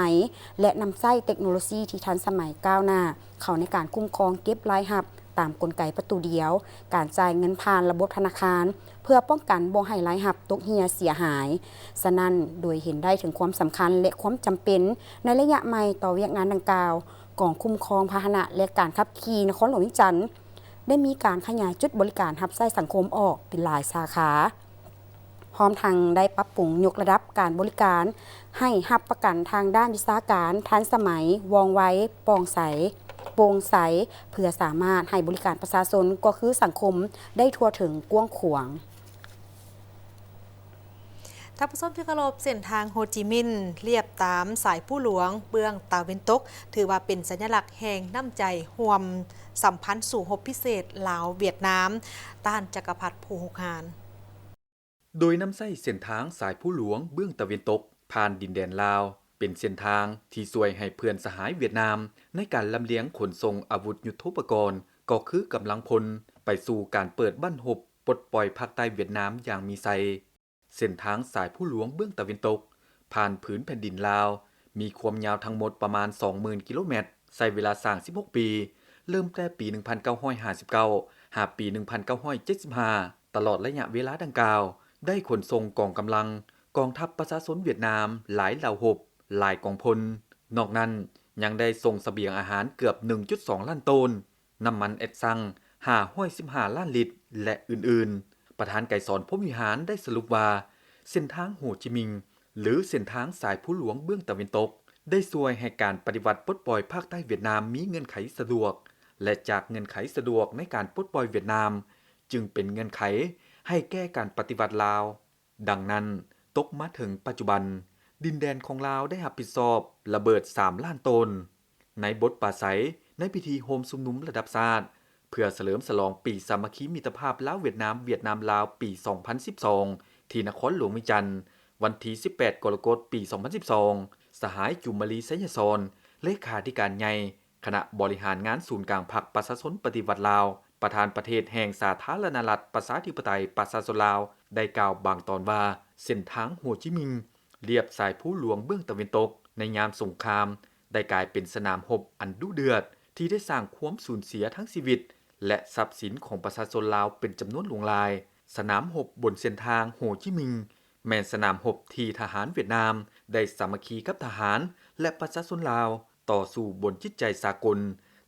ແລະ ນຳໃຊ້ເຕັກໂນໂລຊີທີ່ທັນສະໄໝກ້າວໜ້າເຂົ້າໃນການຄຸ້ມຄອງເກັບລາຍຮັບຕາມກົນໄກປະຕູດຽວ, ການຈ່າຍເງິນຜ່ານລະບົບທະນາຄານ ເພື່ອປ້ອງກັນບໍ່ໃຫ້ລາຍຮັບຕົກເຮ່ຍເສຍຫາຍ. ສະນັ້ນ, ໂດຍເຫັນໄດ້ເຖິງຄວາມສຳຄັນ ແລະ ຄວາມຈຳເປັນໃນໄລຍະໃໝ່ຕໍ່ວຽກງານດັ່ງກ່າວ, ກອງຄຸ້ມຄອງພາຫະນະ ແລະ ການຂັບຂີ່ນະຄອນຫຼວງວຽງຈັນ ໄດ້ມີການຂະຫຍາຍຈຸດບໍລິການຮັບໃຊ້ສັງຄົມອອກເປັນຫຼາຍສາຂາ, ພ້ອມທັງໄດ້ປັບປຸງຍົກລະດັບການບໍລິການໃຫ້ຮັບປະກັນທາງດ້ານວິຊາການທັນສະໄໝ, ວ່ອງໄວ, ປ່ອງໃສ, ໂປ່ງໃສ, ເພື່ອສາມາດໃຫ້ບໍລິການປະຊາຊົນ ກໍຄືສັງຄົມ ໄດ້ທົ່ວເຖິງກວ້າງຂວາງ. ທ່ານຜູ້ຊົມທີ່ເຄົາລົບ, ເສັ້ນທາງໂຮຈິມິນ ລຽບຕາມສາຍພູຫຼວງເບື້ອງຕາເວັນຕົກ ຖືວ່າເປັນສັນຍະລັກແຫ່ງນ້ຳໃຈຮ່ວມສຳພັນສູ້ຮົບພິເສດລາວ-ຫວຽດນາມ ຕ້ານຈັກກະພັດຜູ້ຮຸກຮານ. ໂດຍນຳໃຊ້ເສັ້ນທາງສາຍພູຫຼວງເບື້ອງຕາເວັນຕົກ ຜ່ານດິນແດນລາວ ເປັນເສັ້ນທາງທີ່ຊ່ວຍໃຫ້ເພື່ອນສະຫາຍຫວຽດນາມ ໃນການລຳລຽງຂົນສົ່ງອາວຸດຍຸດໂທປະກອນ ກໍຄືກຳລັງພົນ ໄປສູ່ການເປີດບັ້ນຮົບປົດປ່ອຍພາກໃຕ້ຫວຽດນາມຢ່າງມີໄຊ. ເສັ້ນທາງສາຍພູຫຼວງເບື້ອງຕາເວັນຕົກ ຜ່ານຜືນແຜ່ນດິນລາວ ມີຄວາມຍາວທັງໝົດປະມານສອງໝື່ນກິໂລແມັດ, ໃຊ້ເວລາສ້າງສິບຫົກປີ, ເລີ່ມແຕ່ປີໜຶ່ງພັນເກົ້າຮ້ອຍຫ້າສິບເກົ້າ ຫາປີໜຶ່ງພັນເກົ້າຮ້ອຍເຈັດສິບຫ້າ. ຕະຫຼອດໄລຍະເວລາດັ່ງກ່າວ ໄດ້ຂົນສົ່ງກອງກຳລັງກອງທັບປະຊາຊົນຫວຽດນາມຫຼາຍເຫຼົ່າຮົບ, ຫຼາຍກອງພົນ. ນອກນັ້ນຍັງໄດ້ສົ່ງສະບຽງອາຫານເກືອບໜຶ່ງຈຸດສອງລ້ານໂຕນ, ນ້ຳມັນແອັດຊັງຫ້າຮ້ອຍສິບຫ້າລ້ານລິດ ແລະ ອື່ນໆ. ປະທານໄກສອນ ພົມວິຫານ ໄດ້ສະຫຼຸບວ່າ ເສັ້ນທາງໂຮຈິມິງ ຫຼື ເສັ້ນທາງສາຍພູຫຼວງເບື້ອງຕາເວັນຕົກ ໄດ້ຊ່ວຍໃຫ້ການປະຕິວັດປົດປ່ອຍພາກໃຕ້ຫວຽດນາມມີເງື່ອນໄຂສະດວກ ແລະ ຈາກເງື່ອນໄຂສະດວກໃນການປົດປ່ອຍຫວຽດນາມ ຈຶ່ງເປັນເງື່ອນໄຂໃຫ້ແກ່ການປະຕິວັດລາວ. ດັ່ງນັ້ນ, ຕົກມາເຖິງປັດຈຸບັນ, ດິນແດນຂອງລາວໄດ້ຮັບຜິດຊອບລະເບີດສາມລ້ານໂຕນ. ໃນບົດປາໄສໃນພິທີໂຮມຊຸມນຸມລະດັບຊາດ ເພື່ອສະເຫຼີມສະຫຼອງປີສາມັກຄີມິດຕະພາບລາວ-ຫວຽດນາມ, ຫວຽດນາມ-ລາວ ປີສອງພັນສິບສອງ ທີ່ນະຄອນຫຼວງວຽງຈັນ, ວັນທີສິບແປດ ກໍລະກົດ ປີສອງພັນສິບສອງ, ສະຫາຍ ຈູມມາລີ ໄຊຍະສອນ ເລຂາທິການໃຫຍ່ ຄະນະບໍລິຫານງານສູນກາງພັກປະຊາຊົນປະຕິວັດລາວ, ປະທານປະເທດແຫ່ງສາທາລະນະລັດ ປະຊາທິປະໄຕ ປະຊາຊົນລາວ ໄດ້ກ່າວບາງຕອນວ່າ ເສັ້ນທາງໂຮຈິມິງ ລຽບສາຍພູຫຼວງເບື້ອງຕາເວັນຕົກ ໃນຍາມສົງຄາມ ໄດ້ກາຍເປັນສະໜາມຮົບອັນດຸເດືອດ ທີ່ໄດ້ສ້າງຄວາມສູນເສຍທັງຊີວິດ ແລະ ຊັບສິນຂອງປະຊາຊົນລາວເປັນຈຳນວນຫຼວງຫຼາຍ. ສະໜາມຮົບບົນເສັ້ນທາງໂຮຈິມິງ ແມ່ນສະໜາມຮົບທີ່ທະຫານຫວຽດນາມໄດ້ສາມັກຄີກັບທະຫານ ແລະ ປະຊາຊົນລາວ ຕໍ່ສູ້ບົນຈິດໃຈສາກົນ,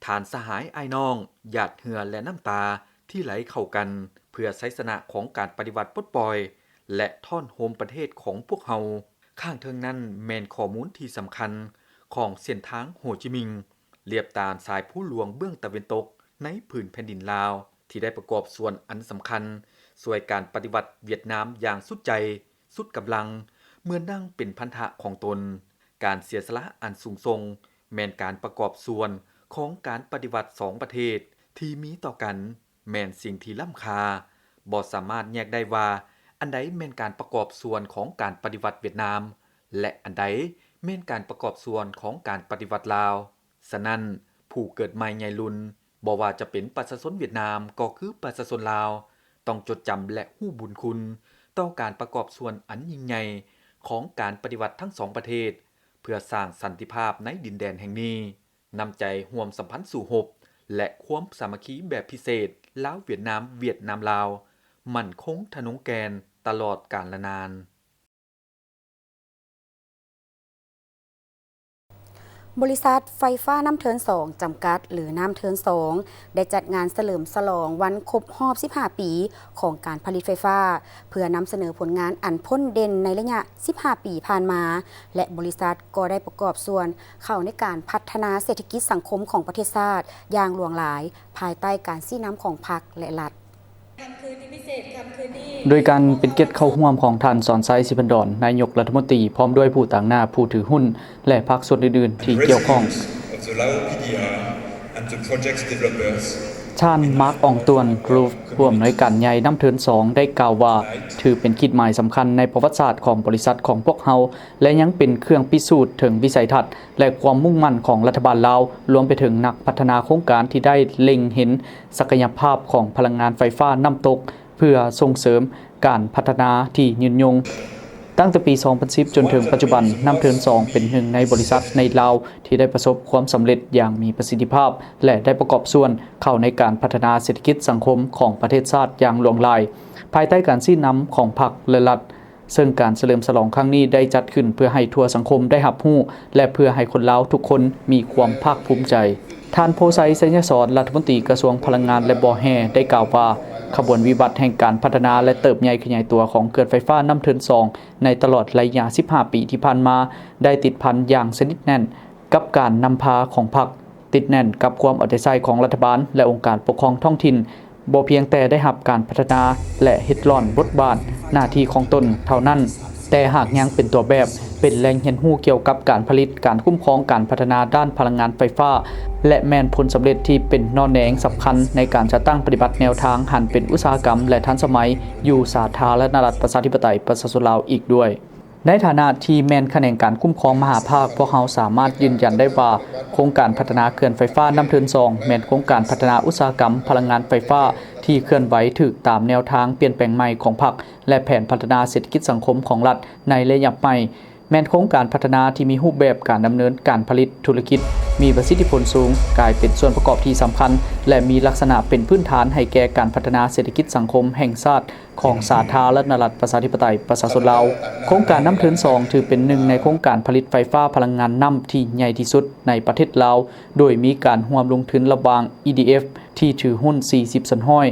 ທ່ານສະຫາຍອ້າຍນ້ອງ, ຫຍາດເຫື່ອ ແລະ ນ້ຳຕາທີ່ໄຫຼເຂົ້າກັນ ເພື່ອໄຊຊະນະຂອງການປະຕິວັດປົດປ່ອຍ ແລະ ທ້ອນໂຮມປະເທດຂອງພວກເຮົາ. ຂ້າງເທິງນັ້ນແມ່ນຂໍ້ມູນທີ່ສຳຄັນຂອງເສັ້ນທາງໂຮຈິມິງ ລຽບຕາມສາຍພູຫຼວງເບື້ອງຕາເວັນຕົກໃນຜືນແຜ່ນດິນລາວ ທີ່ໄດ້ປະກອບສ່ວນອັນສຳຄັນຊ່ວຍການປະຕິວັດຫວຽດນາມຢ່າງສຸດໃຈ ສຸດກຳລັງ ເມື່ອນັ່ງເປັນພັນທະຂອງຕົນ. ການເສຍສະຫຼະອັນສູງສົ່ງ ແມ່ນການປະກອບສ່ວນຂອງການປະຕິວັດສອງປະເທດທີ່ມີຕໍ່ກັນ ແມ່ນສິ່ງທີ່ລ້ຳຄ່າ. ບໍ່ສາມາດແຍກໄດ້ວ່າ ອັນໃດແມ່ນການປະກອບສ່ວນຂອງການປະຕິວັດຫວຽດນາມ ແລະ ອັນໃດແມ່ນການປະກອບສ່ວນຂອງການປະຕິວັດລາວ. ສະນັ້ນ, ຜູ້ເກີດໃໝ່ໃຫຍ່ລຸນ ບໍ່ວ່າຈະເປັນປະຊາຊົນຫວຽດນາມ ກໍຄືປະຊາຊົນລາວ ຕ້ອງຈົດຈຳ ແລະ ຮູ້ບຸນຄຸນຕໍ່ການປະກອບສ່ວນອັນຍິ່ງໃຫຍ່ຂອງການປະຕິວັດທັງສອງປະເທດ ເພື່ອສ້າງສັນຕິພາບໃນດິນແດນແຫ່ງນີ້. ນ້ຳໃຈຮ່ວມສຳພັນສູ້ຮົບ ແລະ ຄວາມສາມັກຄີແບບພິເສດ ລາວ-ຫວຽດນາມ, ຫວຽດນາມ-ລາວ ໝັ້ນຄົງທະນົງແກ່ນຕະຫຼອດການລະນານ. ບໍລິສັດໄຟຟ້ານ້ຳເທີນສອງ ຈຳກັດ ຫຼື ນ້ຳເທີນສອງ ໄດ້ຈັດງານສະເຫຼີມສະຫຼອງວັນຄົບຮອບສິບຫ້າປີຂອງການຜະລິດໄຟຟ້າ ເພື່ອນຳສະເໜີຜົນງານອັນພົ້ນເດັ່ນໃນໄລຍະສິບຫ້າປີຜ່ານມາ ແລະ ບໍລິສັດກໍໄດ້ປະກອບສ່ວນເຂົ້າໃນການພັດທະນາເສດຖະກິດສັງຄົມຂອງປະເທດຊາດຢ່າງຫຼວງຫຼາຍ ພາຍໃຕ້ການຊີ້ນຳຂອງພັກ ແລະ ລັດ. ໂດຍການເປັນກຽດເຂົ້າຮ່ວມຂອງທ່ານ ສອນໄຊ ສີພັນດອນ ນາຍົກລັດຖະມົນຕີ ພ້ອມດ້ວຍຜູ້ຕາງໜ້າ, ຜູ້ຖືຫຸ້ນ ແລະ ພາກສ່ວນອື່ນໆທີ່ກ່ຽວຂ້ອງ. ທ່ານ ມາກ ອອງຕວນ ກຣູຟ ຜູ້ອຳນວຍການໃຫຍ່ນ້ຳເທີນສອງ ໄດ້ກ່າວວ່າ ຖືເປັນຂີດໝາຍສຳຄັນໃນປະຫວັດສາດຂອງບໍລິສັດຂອງພວກເຮົາ ແລະ ຍັງເປັນເຄື່ອງພິສູດເຖິງວິໄສທັດ ແລະ ຄວາມມຸ່ງໝັ້ນຂອງລັດຖະບານລາວ, ລວມໄປເຖິງນັກພັດທະນາໂຄງການທີ່ໄດ້ເລັງເຫັນສັກກະຍະພາບຂອງພະລັງງານໄຟຟ້ານ້ຳຕົກ ເພື່ອສົ່ງເສີມການພັດທະນາທີ່ຍືນຍົງ. ຕັ້ງແຕ່ປີສອງພັນສິບຈົນເຖິງປັດຈຸບັນ, ນ້ຳເທີນສອງເປັນໜຶ່ງໃນບໍລິສັດໃນລາວທີ່ໄດ້ປະສົບຄວາມສຳເລັດຢ່າງມີປະສິດທິພາບ ແລະ ໄດ້ປະກອບສ່ວນເຂົ້າໃນການພັດທະນາເສດຖະກິດສັງຄົມຂອງປະເທດຊາດຢ່າງຫຼວງຫຼາຍ ພາຍໃຕ້ການຊີ້ນຳຂອງພັກ ແລະ ລັດ. ເຊິ່ງການສະເຫຼີມສະຫຼອງຄັ້ງນີ້ໄດ້ຈັດຂຶ້ນເພື່ອໃຫ້ທົ່ວສັງຄົມໄດ້ຮັບຮູ້ ແລະ ເພື່ອໃຫ້ຄົນລາວທຸກຄົນມີຄວາມພາກພູມໃຈ. ທ່ານ ໂພໄຊ ໄຊຍະສອນ ລັດຖະມົນຕີກະຊວງພະລັງງານ ແລະ ບໍ່ແຮ່ ໄດ້ກ່າວວ່າ ຂະບວນວິບັດແຫ່ງການພັດທະນາ ແລະ ເຕີບໃຫຍ່ຂະຫຍາຍຕົວຂອງເຂື່ອນໄຟຟ້ານ້ຳເທີນສອງ ໃນຕະຫຼອດໄລຍະສິບຫ້າປີທີ່ຜ່ານມາ ໄດ້ຕິດພັນຢ່າງສະໜິດແໜ້ນກັບການນຳພາຂອງພັກ, ຕິດແໜ້ນກັບຄວາມເອົາໃຈໃສ່ຂອງລັດຖະບານ ແລະ ອົງການປົກຄອງທ້ອງຖິ່ນ, ບໍ່ພຽງແຕ່ໄດ້ຮັບການພັດທະນາ ແລະ ເຮັດລ້ອນບົດບາດໜ້າທີ່ຂອງຕົນເທົ່ານັ້ນ, ແຕ່ຫາກຍັງເປັນຕົວແບບ, ເປັນແຫຼ່ງຮຽນຮູ້ກ່ຽວກັບການຜະລິດ, ການຄຸ້ມຄອງ, ການພັດທະນາດ້ານພະລັງງານໄຟຟ້າ ແລະ ແມ່ນຜົນສຳເລັດທີ່ເປັນໜໍ່ແໜງສຳຄັນໃນການຈັດຕັ້ງປະຕິບັດແນວທາງຫັນເປັນອຸດສາຫະກຳ ແລະ ທັນສະໄໝຢູ່ສາທາລະນະລັດ ປະຊາທິປະໄຕ ປະຊາຊົນລາວອີກດ້ວຍ. ໃນຖານະທີ່ແມ່ນຂະແໜງການຄຸ້ມຄອງມະຫາພາກ, ພວກເຮົາສາມາດຢືນຢັນໄດ້ວ່າ ໂຄງການພັດທະນາເຂື່ອນໄຟຟ້ານ້ຳເທີນສອງ ແມ່ນໂຄງການພັດທະນາອຸດສາຫະກຳພະລັງງານໄຟຟ້າທີ່ເຄື່ອນໄຫວຖືກຕາມແນວທາງປ່ຽນແປງໃໝ່ຂອງພັກ ແລະ ແຜນພັດທະນາເສດຖະກິດສັງຄົມຂອງລັດໃນໄລຍະໃໝ່, ແມ່ນໂຄງການພັດທະນາທີ່ມີຮູບແບບການດຳເນີນການຜະລິດທຸລະກິດ ມີປະສິດທິຜົນສູງ, ກາຍເປັນສ່ວນປະກອບທີ່ສຳຄັນ ແລະ ມີລັກສະນະເປັນພື້ນຖານໃຫ້ແກ່ການພັດທະນາເສດຖະກິດສັງຄົມແຫ່ງຊາດ ຂອງສາທາລະນະລັດ ປະຊາທິປະໄຕ ປະຊາຊົນລາວ. ໂຄງການນ້ຳເທີນສອງ ຖືເປັນໜຶ່ງໃນໂຄງການຜະລິດໄຟຟ້າພະລັງງານນ້ຳທີ່ໃຫຍ່ທີ່ສຸດໃນປະເທດລາວ, ໂດຍມີການຮ່ວມລົງທຶນລະຫວ່າງ ອີ ດີ ເອັຟ ທີ່ຖືຫຸ້ນ ສີ່ສິບສ່ວນຮ້ອຍ,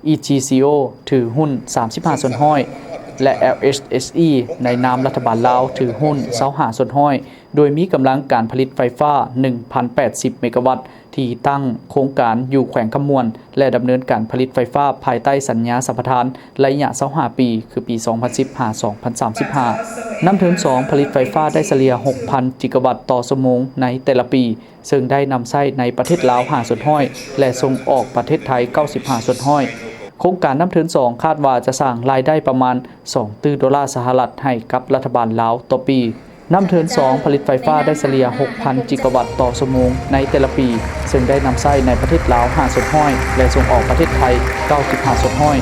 ອີ ຈີ ຊີ ໂອ ຖືຫຸ້ນ ສາມສິບຫ້າສ່ວນຮ້ອຍ ແລະ ແອລ ເອັຊ ເອັສ ອີ ໃນນາມລັດຖະບານລາວ ຖືຫຸ້ນ ຊາວຫ້າສ່ວນຮ້ອຍ ໂດຍມີກຳລັງການຜະລິດໄຟຟ້າ ໜຶ່ງພັນແປດສິບເມກາວັດ, ທີ່ຕັ້ງໂຄງການຢູ່ແຂວງຄຳມ່ວນ ແລະ ດຳເນີນການຜະລິດໄຟຟ້າພາຍໃຕ້ສັນຍາສຳປະທານໄລຍະຊາວຫ້າປີ ຄືປີສອງພັນສິບຫາສອງພັນສາມສິບຫ້າ. ນ້ຳເທີນສອງ ຜະລິດໄຟຟ້າໄດ້ສະເລ່ຍຫົກພັນກິກາວັດຕໍ່ຊົ່ວໂມງໃນແຕ່ລະປີ, ເຊິ່ງໄດ້ນຳໃຊ້ໃນປະເທດລາວຫ້າສ່ວນຮ້ອຍ ແລະ ສົ່ງອອກປະເທດໄທເກົ້າສິບຫ້າສ່ວນຮ້ອຍ. ໂຄງການນ້ຳເທີນສອງ ຄາດວ່າຈະສ້າງລາຍໄດ້ປະມານສອງຕື້ໂດລາສະຫະລັດໃຫ້ກັບລັດຖະບານລາວຕໍ່ປີ. ນ້ຳເທີນສອງ ຜະລິດໄຟຟ້າໄດ້ສະເລ່ຍຫົກພັນກິກາວັດຕໍ່ຊົ່ວໂມງໃນແຕ່ລະປີ, ເຊິ່ງໄດ້ນຳໃຊ້ໃນປະເທດລາວຫ້າສ່ວນຮ້ອຍ ແລະ ສົ່ງອອກປະເທດໄທເກົ້າສິບຫ້າສ່ວນຮ້ອຍ.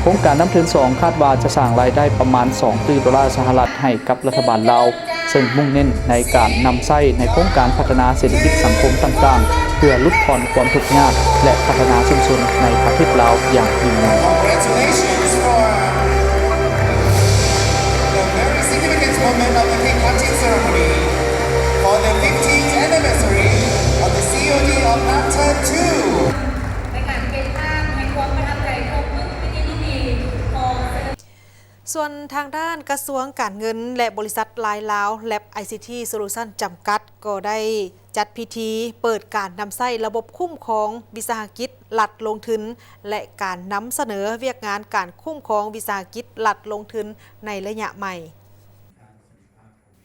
ໂຄງການນ້ຳເທີນສອງ ຄາດວ່າຈະສ້າງລາຍໄດ້ປະມານສອງຕື້ໂດລາສະຫະລັດໃຫ້ກັບລັດຖະບານລາວ, ເຊິ່ງມຸ່ງເນັ້ນໃນການນຳໃຊ້ໃນໂຄງການພັດທະນາເສດຖະກິດສັງຄົມຕ່າງໆ ເພື່ອຫຼຸດຜ່ອນຄວາມທຸກຍາກ ແລະ ພັດທະນາຊຸມຊົນໃນປະເທດລາວຢ່າງຍືນຍາວ. Congratulations for the very significant moment of the cake cutting ceremony for the fifteenth anniversary of the C O D of Naptan two. ໃນການເກັບພາບໃຫ້ຄວາມປະທັບໃຈຂອງເມືອງ ສະຖານທີ່ນີ້ ຂໍ ສ່ວນທາງດ້ານກະຊວງການເງິນ ແລະ ບໍລິສັດລາຍລາວ ແລັບ ໄອຊີທີ ໂຊລູຊັນ ຈຳກັດ ກໍໄດ້ຈັດພິທີເປີດການນຳໃຊ້ລະບົບຄຸ້ມຄອງວິສາຫະກິດລັດລົງທຶນ ແລະ ການນຳສະເໜີວຽກງານການຄຸ້ມຄອງວິສາຫະກິດລັດລົງທຶນໃນໄລຍະໃໝ່.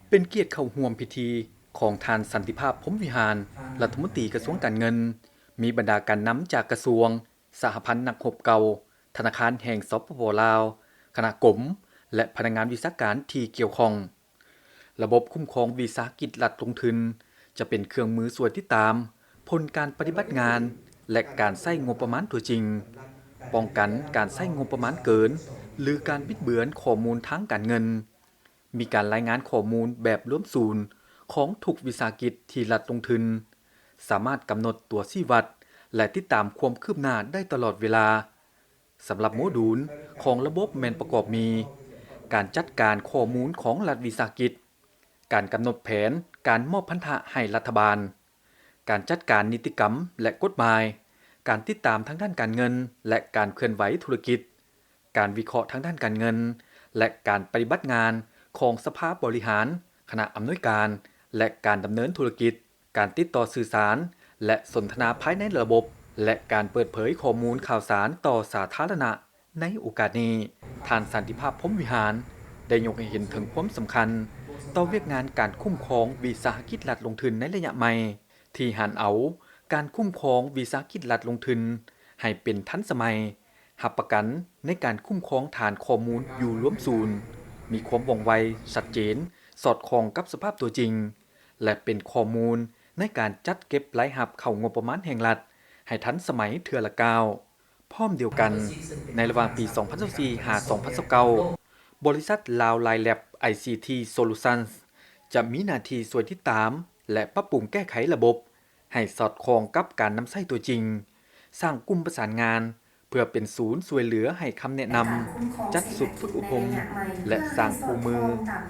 ເປັນກຽດເຂົ້າຮ່ວມພິທີຂອງທ່ານ ສັນຕິພາບ ພົມວິຫານ ລັດຖະມົນຕີກະຊວງການເງິນ, ມີບັນດາການນຳຈາກກະຊວງ, ສະຫະພັນນັກຮົບເກົ່າ, ທະນາຄານແຫ່ງ ສປປ ລາວ, ຄະນະກົມ ແລະ ພະນັກງານວິຊາການທີ່ກ່ຽວຂ້ອງ. ລະບົບຄຸ້ມຄອງວິສາຫະກິດລັດລົງທຶນ ຈະເປັນເຄື່ອງມືຊ່ວຍຕິດຕາມຜົນການປະຕິບັດງານ ແລະ ການໃຊ້ງົບປະມານຕົວຈິງ, ປ້ອງກັນການໃຊ້ງົບປະມານເກີນ ຫຼື ການບິດເບືອນຂໍ້ມູນທາງການເງິນ. ມີການລາຍງານຂໍ້ມູນແບບລວມສູນຂອງທຸກວິສາຫະກິດທີ່ລັດລົງທຶນ, ສາມາດກຳນົດຕົວຊີ້ວັດ ແລະ ຕິດຕາມຄວາມຄືບໜ້າໄດ້ຕະຫຼອດເວລາ. ສຳລັບໂມດູນຂອງລະບົບແມ່ນປະກອບມີ ການຈັດການຂໍ້ມູນຂອງລັດວິສາຫະກິດ, ການກຳນົດແຜນການມອບພັນທະໃຫ້ລັດຖະບານ, ການຈັດການນິຕິກຳ ແລະ ກົດໝາຍ, ການຕິດຕາມທາງດ້ານການເງິນ ແລະ ການເຄື່ອນໄຫວທຸລະກິດ, ການວິເຄາະທາງດ້ານການເງິນ ແລະ ການປະຕິບັດງານຂອງສະພາບໍລິຫານ, ຄະນະອຳນວຍການ ແລະ ການດຳເນີນທຸລະກິດ, ການຕິດຕໍ່ສື່ສານ ແລະ ສົນທະນາພາຍໃນລະບົບ ແລະ ການເປີດເຜີຍຂໍ້ມູນຂ່າວສານຕໍ່ສາທາລະນະ. ໃນໂອກາດນີ້, ທ່ານ ສັນຕິພາບ ພົມວິຫານ ໄດ້ຍົກໃຫ້ເຫັນເຖິງຄວາມສຳຄັນຕໍ່ວຽກງານການຄຸ້ມຄອງວິສາຫະກິດລັດລົງທຶນໃນໄລຍະໃໝ່, ທີ່ຫັນເອົາການຄຸ້ມຄອງວິສາຫະກິດລັດລົງທຶນໃຫ້ເປັນທັນສະໄໝ, ຮັບປະກັນໃນການຄຸ້ມຄອງຖານຂໍ້ມູນຢູ່ລວມສູນ, ມີຄວາມວ່ອງໄວ, ຊັດເຈນ, ສອດຄ່ອງກັບສະພາບຕົວຈິງ ແລະ ເປັນຂໍ້ມູນໃນການຈັດເກັບລາຍຮັບເຂົ້າງົບປະມານແຫ່ງລັດໃຫ້ທັນສະໄໝເທື່ອລະກ້າວ. ພ້ອມດຽວກັນ, ໃນລະຫວ່າງປີສອງພັນຊາວສີ່ ຫາ ສອງພັນຊາວເກົ້າ, ບໍລິສັດລາວລາຍແລັບ ໄອຊີທີ ໂຊລູຊັນ ຈະມີໜ້າທີ່ຊ່ວຍຕິດຕາມ ແລະ ປັບປຸງແກ້ໄຂລະບົບໃຫ້ສອດຄ່ອງກັບການນຳໃຊ້ຕົວຈິງ, ສ້າງກຸ່ມປະສານງານ ເພື່ອເປັນສູນຊ່ວຍເຫຼືອໃຫ້ຄຳແນະນຳ, ຈັດຊຸດຝຶກອົບຮົມ ແລະ ສ້າງຄູ່ມື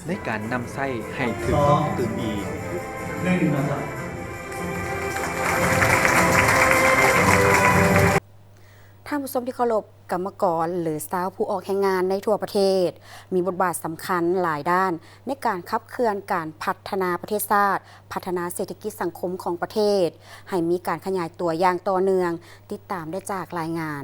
ໃນການນຳໃຊ້ໃຫ້ຖືກຕ້ອງຕື່ມອີກ. ທ່ານຜູ້ຊົມທີ່ເຄົາລົບ, ກຳມະກອນ ຫຼື ຊາວຜູ້ອອກແຮງງານໃນທົ່ວປະເທດ ມີບົດບາດສຳຄັນຫຼາຍດ້ານໃນການຂັບເຄື່ອນການພັດທະນາປະເທດຊາດ, ພັດທະນາເສດຖະກິດສັງຄົມຂອງປະເທດ ໃຫ້ມີການຂະຫຍາຍຕົວຢ່າງຕໍ່ເນື່ອງ. ຕິດຕາມໄດ້ຈາກລາຍງານ.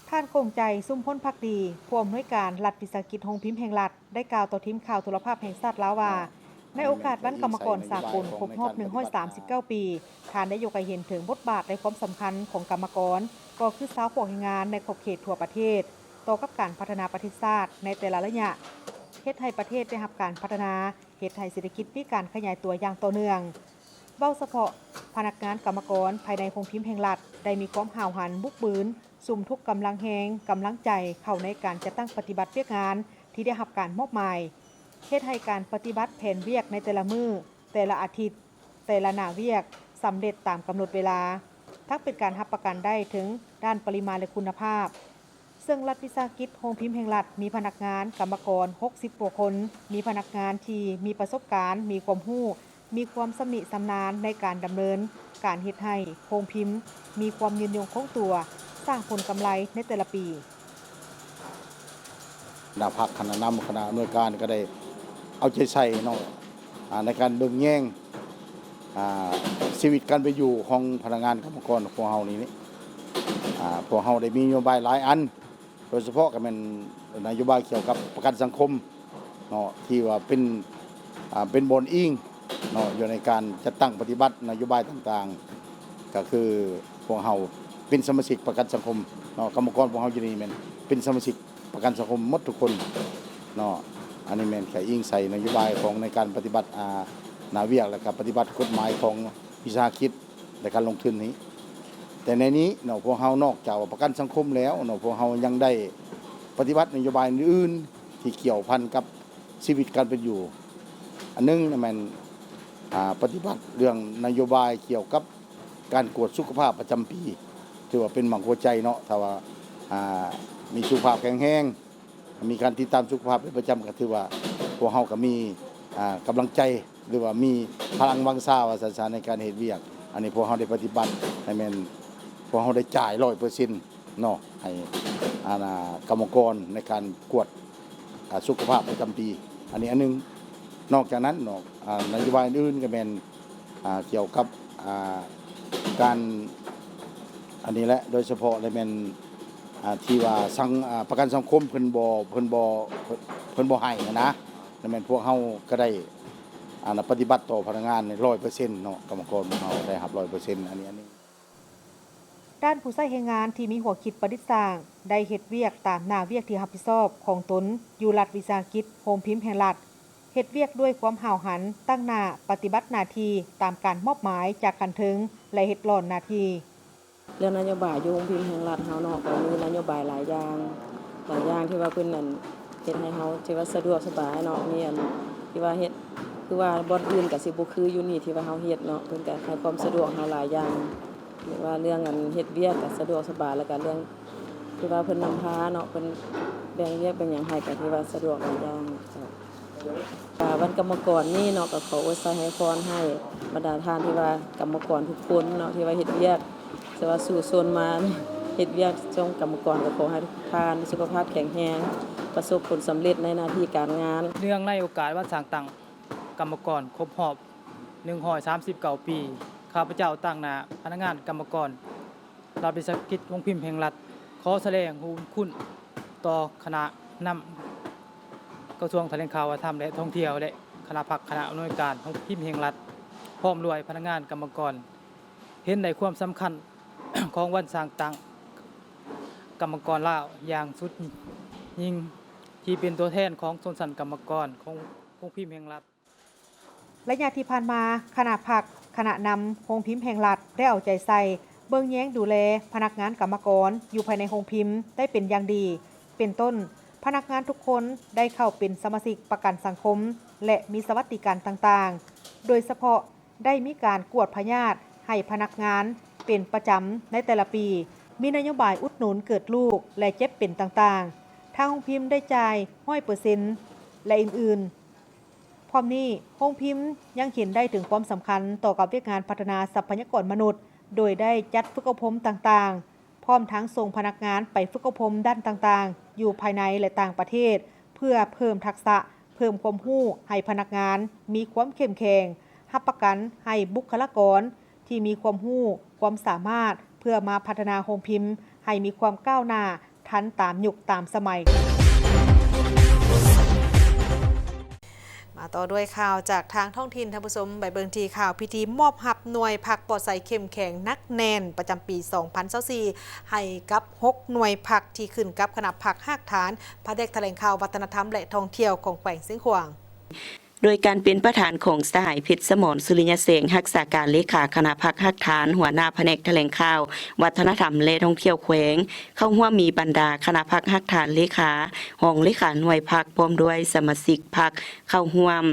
ທ່ານ ກົງໃຈ ຊຸມພົນພັກດີ ຜູ້ອຳນວຍການລັດວິສາຫະກິດໂຮງພິມແຫ່ງລັດ ໄດ້ກ່າວຕໍ່ທີມຂ່າວໂທລະພາບແຫ່ງຊາດລາວວ່າ, ໃນໂອກາດວັນກຳມະກອນສາກົນຄົບຮອບໜຶ່ງຮ້ອຍສາມສິບເກົ້າປີ, ທ່ານໄດ້ຍົກໃຫ້ເຫັນເຖິງບົດບາດ ແລະ ຄວາມສຳຄັນຂອງກຳມະກອນ, ກໍຄືຊາວພວກແຮງງານໃນຂອບເຂດທົ່ວປະເທດ, ຕໍ່ກັບການພັດທະນາປະເທດຊາດໃນແຕ່ລະໄລຍະ, ເຮັດໃຫ້ປະເທດໄດ້ຮັບການພັດທະນາ, ເຮັດໃຫ້ເສດຖະກິດມີການຂະຫຍາຍຕົວຢ່າງຕໍ່ເນື່ອງ. ເວົ້າສະເພາະພະນັກງານກຳມະກອນພາຍໃນໂຮງພິມແຫ່ງລັດ ໄດ້ມີຄວາມຫ້າວຫັນ, ບຸກບືນ, ສຸມທຸກກຳລັງແຮງ, ກຳລັງໃຈເຂົ້າໃນການຈັດຕັ້ງປະຕິບັດວຽກງານທີ່ໄດ້ຮັບການມອບໝາຍ, ເຮັດໃຫ້ການປະຕິບັດແຜນວຽກໃນແຕ່ລະມື້, ແຕ່ລະອາທິດ, ແຕ່ລະໜ້າວຽກສຳເລັດຕາມກຳນົດເວລາ, ທັງເປັນການຮັບປະກັນໄດ້ເຖິງດ້ານປະລິມານ ແລະ ຄຸນນະພາບ. ເຊິ່ງລັດວິສາຫະກິດໂຮງພິມແຫ່ງລັດ ມີພະນັກງານກຳມະກອນຫົກສິບກວ່າຄົນ, ມີພະນັກງານທີ່ມີປະສົບການ, ມີຄວາມຮູ້, ມີຄວາມຊຳນິຊຳນານໃນການດຳເນີນການເຮັດໃຫ້ໂຮງພິມມີຄວາມຍືນຍົງຄົງຕົວ, ສ້າງຜົນກຳໄລໃນແຕ່ລະປີ. ຄະນະພັກ, ຄະນະນຳ, ຄະນະອຳນວຍການກໍໄດ້ເອົາໃຈໃສ່ເນາະ, ອ່າ ໃນການເບິ່ງແຍງ ອ່າ ຊີວິດການເປັນຢູ່ຂອງພະນັກງານກຳມະກອນພວກເຮົານີ້ ນີ້ ອ່າ ພວກເຮົາໄດ້ມີນະໂຍບາຍຫຼາຍອັນ ໂດຍສະເພາະກໍແມ່ນນະໂຍບາຍກ່ຽວກັບປະກັນສັງຄົມເນາະ ທີ່ວ່າເປັນ ອ່າ ເປັນບ່ອນອີງເນາະ ຢູ່ໃນການຈັດຕັ້ງປະຕິບັດນະໂຍບາຍຕ່າງໆ ກໍຄືພວກເຮົາເປັນສະມາຊິກປະກັນສັງຄົມເນາະ ກຳມະກອນພວກເຮົາຢູ່ນີ້ແມ່ນເປັນສະມາຊິກ ປະກັນສັງຄົມໝົດທຸກຄົນເນາະ. ອັນນີ້ແມ່ນກະອີງໃສ່ນະໂຍບາຍຂອງໃນການປະຕິບັດ ອາ ໜ້າວຽກ ແລະກະປະຕິບັດກົດໝາຍຂອງວິສາຫະກິດ ແລະການລົງທຶນນີ້. ແຕ່ໃນນີ້ເນາະ ພວກເຮົານອກຈາກວ່າປະກັນສັງຄົມແລ້ວເນາະ ພວກເຮົາຍັງໄດ້ປະຕິບັດນະໂຍບາຍອື່ນໆ ທີ່ກ່ຽວພັນກັບຊີວິດການເປັນຢູ່. ອັນໜຶ່ງແມ່ນ ອາ ປະຕິບັດເລື່ອງນະໂຍບາຍກ່ຽວກັບ ການກວດສຸຂະພາບປະຈຳປີ ຖືວ່າເປັນໝາກຫົວໃຈເນາະ. ຖ້າວ່າ ອ່າ ມີສຸຂະພາບແຂງແຮງ ມີການຕິດຕາມສຸຂະພາບເປັນປະຈຳ ກໍຖືວ່າພວກເຮົາກໍມີ ອ່າ ກຳລັງໃຈ ຫຼືວ່າມີພະລັງວັງຊາວ່າຊັ້ນຊະ ໃນການເຮັດວຽກ. ອັນນີ້ພວກເຮົາໄດ້ປະຕິບັດ ໃຫ້ແມ່ນ ພວກເຮົາໄດ້ຈ່າຍຮ້ອຍເປີເຊັນ ເນາະ ໃຫ້ ອັນ ກຳມະກອນໃນການກວດ ອາ ສຸຂະພາບປະຈຳປີ ອັນນີ້ອັນໜຶ່ງ. ນອກຈາກນັ້ນເນາະ ອາ ນະໂຍບາຍອື່ນໆ ກໍແມ່ນ ອາ ກ່ຽວກັບ ອາ ການ ອັນນີ້ແຫຼະ ໂດຍສະເພາະແລ້ວແມ່ນ ອາ ທີ່ວ່າສັງ ອາ ປະກັນສັງຄົມເພິ່ນບໍ່ ເພິ່ນບໍ່ ເພິ່ນບໍ່ໃຫ້ຫັ້ນນະ ແລ້ວແມ່ນພວກເຮົາກໍໄດ້ ອັນ ປະຕິບັດຕໍ່ພະນັກງານຮ້ອຍເປີເຊັນເນາະ ກຳມະກອນຂອງເຮົາໄດ້ຮັບຮ້ອຍເປີເຊັນ ອັນນີ້ ອັນນີ້. ດ້ານຜູ້ໃຊ້ແຮງງານທີ່ມີຫົວຄິດປະດິດສ້າງ ໄດ້ເຮັດວຽກຕາມໜ້າວຽກທີ່ຮັບຜິດຊອບຂອງຕົນຢູ່ລັດວິສາຫະກິດໂຮງພິມແຫ່ງລັດ, ເຮັດວຽກດ້ວຍຄວາມຫ້າວຫັນ, ຕັ້ງໜ້າປະຕິບັດໜ້າທີ່ຕາມການມອບໝາຍຈາກຂັ້ນເທິງ ແລະ ເຮັດຫຼ້ອນໜ້າທີ່. ເລື່ອງນະໂຍບາຍຢູ່ໂຮງພິມແຫ່ງລັດເຮົາເນາະ ກໍມີນະໂຍບາຍຫຼາຍຢ່າງ ຫຼາຍຢ່າງທີ່ວ່າເພິ່ນ ອັນ ເຮັດໃຫ້ເຮົາທີ່ວ່າສະດວກສະບາຍເນາະ ມີ ອັນ ທີ່ວ່າເຮັດ ຄືວ່າບ່ອນອື່ນກໍຊິບໍ່ຄືຢູ່ນີ້ທີ່ວ່າເຮົາເຮັດເນາະ ເພິ່ນກໍໃຫ້ຄວາມສະດວກເຮົາຫຼາຍຢ່າງ ຫຼືວ່າເລື່ອງ ອັນ ເຮັດວຽກກໍສະດວກສະບາຍ ແລ້ວກໍເລື່ອງທີ່ວ່າເພິ່ນນຳພາເນາະ ເພິ່ນແບ່ງວຽກແບ່ງຫຍັງໃຫ້ກໍຖືວ່າສະດວກຫຼາຍຢ່າງເຈົ້າ. ກະວັນກຳມະກອນນີ້ເນາະ ກໍຂໍອວຍໄຊໃຫ້ພອນໃຫ້ບັນດາທ່ານທີ່ວ່າກຳມະກອນທຸກຄົນເນາະ ທີ່ວ່າເຮັດວຽກ ທີ່ວ່າສູ້ຊົນມາເຮັດວຽກຊ່ວງກຳມະກອນ ກໍຂໍໃຫ້ທຸກທ່ານສຸຂະພາບແຂງແຮງ ປະສົບຜົນສຳເລັດໃນໜ້າທີ່ການງານ. ເນື່ອງໃນໂອກາດວັນສ້າງຕັ້ງກຳມະກອນຄົບຮອບໜຶ່ງຮ້ອຍສາມສິບເກົ້າປີ, ຂ້າພະເຈົ້າຕາງໜ້າພະນັກງານກຳມະກອນ ລັດວິສາຫະກິດໂຮງພິມແຫ່ງລັດ ຂໍສະແດງບຸນຄຸນຕໍ່ຄະນະນຳກະຊວງຖະແຫຼງຂ່າວ ວັດທະນະທຳ ແລະ ທ່ອງທ່ຽວ ແລະ ຄະນະພັກຄະນະອຳນວຍການໂຮງພິມແຫ່ງລັດ ພ້ອມດ້ວຍພະນັກງານກຳມະກອນ ເຫັນໄດ້ຄວາມສຳຄັນຂອງວັນສ້າງຕັ້ງກຳມະກອນລາວຢ່າງສຸດຍິ່ງ ທີ່ເປັນຕົວແທນຂອງຊົນຊັ້ນກຳມະກອນຂອງໂຮງພິມແຫ່ງລັດ. ໄລຍະທີ່ຜ່ານມາ, ຄະນະພັກ, ຄະນະນຳໂຮງພິມແຫ່ງລັດ ໄດ້ເອົາໃຈໃສ່ເບິ່ງແຍງດູແລພະນັກງານກຳມະກອນຢູ່ພາຍໃນໂຮງພິມໄດ້ເປັນຢ່າງດີ, ເປັນຕົ້ນ, ພະນັກງານທຸກຄົນໄດ້ເຂົ້າເປັນສະມາຊິກປະກັນສັງຄົມ ແລະ ມີສະຫວັດດີການຕ່າງໆ, ໂດຍສະເພາະໄດ້ມີການກວດພະຍາດໃຫ້ພະນັກງານເປັນປະຈຳໃນແຕ່ລະປີ, ມີນະໂຍບາຍອຸດໜູນເກີດລູກ ແລະ ເຈັບເປັນຕ່າງໆ, ທາງໂຮງພິມໄດ້ຈ່າຍຮ້ອຍເປີເຊັນ ແລະ ອື່ນໆ. ພ້ອມນີ້, ໂຮງພິມຍັງເຫັນໄດ້ເຖິງຄວາມສຳຄັນຕໍ່ກັບວຽກງານພັດທະນາຊັບພະຍາກອນມະນຸດ ໂດຍໄດ້ຈັດຝຶກອົບຮົມຕ່າງໆ, ພ້ອມທັງສົ່ງພະນັກງານໄປຝຶກອົບຮົມດ້ານຕ່າງໆ ຢູ່ພາຍໃນ ແລະ ຕ່າງປະເທດ ເພື່ອເພີ່ມທັກສະ, ເພີ່ມຄວາມຮູ້ໃຫ້ພະນັກງານມີຄວາມເຂັ້ມແຂງ, ຮັບປະກັນໃຫ້ບຸກຄະລາກອນທີ່ມີຄວາມຮູ້, ຄວາມສາມາດ ເພື່ອມາພັດທະນາໂຮງພິມໃຫ້ມີຄວາມກ້າວໜ້າ ທັນຕາມຍຸກຕາມສະໄໝ. ມາຕໍ່ດ້ວຍຂ່າວຈາກທາງທ້ອງຖິ່ນ, ທ່ານຜູ້ຊົມໄປເບິ່ງທີ່ຂ່າວພິທີມອບຮັບໜ່ວຍພັກປອດໃສເຂັ້ມແຂງໜັກແໜ້ນປະຈຳປີສອງພັນຊາວສີ່ ໃຫ້ກັບຫົກໜ່ວຍພັກທີ່ຂຶ້ນກັບຄະນະພັກຮາກຖານ ພະແນກຖະແຫຼງຂ່າວ ວັດທະນະທຳ ແລະ ທ່ອງທ່ຽວຂອງແຂວງຊຽງຂວາງ. ໂດຍການເປັນປະທານຂອງສະຫາຍ ເພັດສະໝອນ ສຸລິຍະແສງ ຮັກສາການເລຂາຄະນະພັກຮາກຖານ, ຫົວໜ້າພະແນກຖະແຫຼງຂ່າວ, ວັດທະນະທຳ ແລະ ທ່ອງທ່ຽວແຂວງ, ເຂົ້າຮ່ວມມີບັນດາຄະນະພັກຮາກຖານ, ເລຂາ, ຮອງເລຂາໜ່ວຍພັກ ພ້ອມດ້ວຍສະມາຊິກພັກເຂົ້າຮ່ວມ.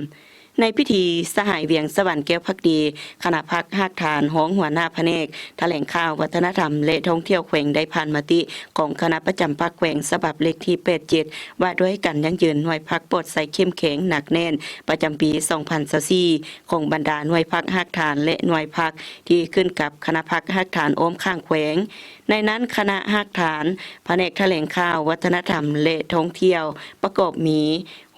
ໃນພິທີ, ສະຫາຍ ວຽງສະຫວັນ ແກ້ວພັກດີ ຄະນະພັກຮາກຖານ, ຮອງຫົວໜ້າພະແນກຖະແຫຼງຂ່າວ, ວັດທະນະທຳ ແລະ ທ່ອງທ່ຽວແຂວງ ໄດ້ຜ່ານມະຕິຂອງຄະນະປະຈຳພັກແຂວງ ສະບັບເລກທີແປດເຈັດ ວ່າດ້ວຍການຢັ້ງຢືນໜ່ວຍພັກປອດໃສເຂັ້ມແຂງໜັກແໜ້ນປະຈຳປີສອງພັນຊາວສີ່ ຂອງບັນດາໜ່ວຍພັກຮາກຖານ ແລະ ໜ່ວຍພັກທີ່ຂຶ້ນກັບຄະນະພັກຮາກຖານອ້ອມຂ້າງແຂວງ. ໃນນັ້ນຄະນະຮາກຖານ ພະແນກຖະແຫຼງຂ່າວ, ວັດທະນະທຳ ແລະ ທ່ອງທ່ຽວ ປະກອບມີ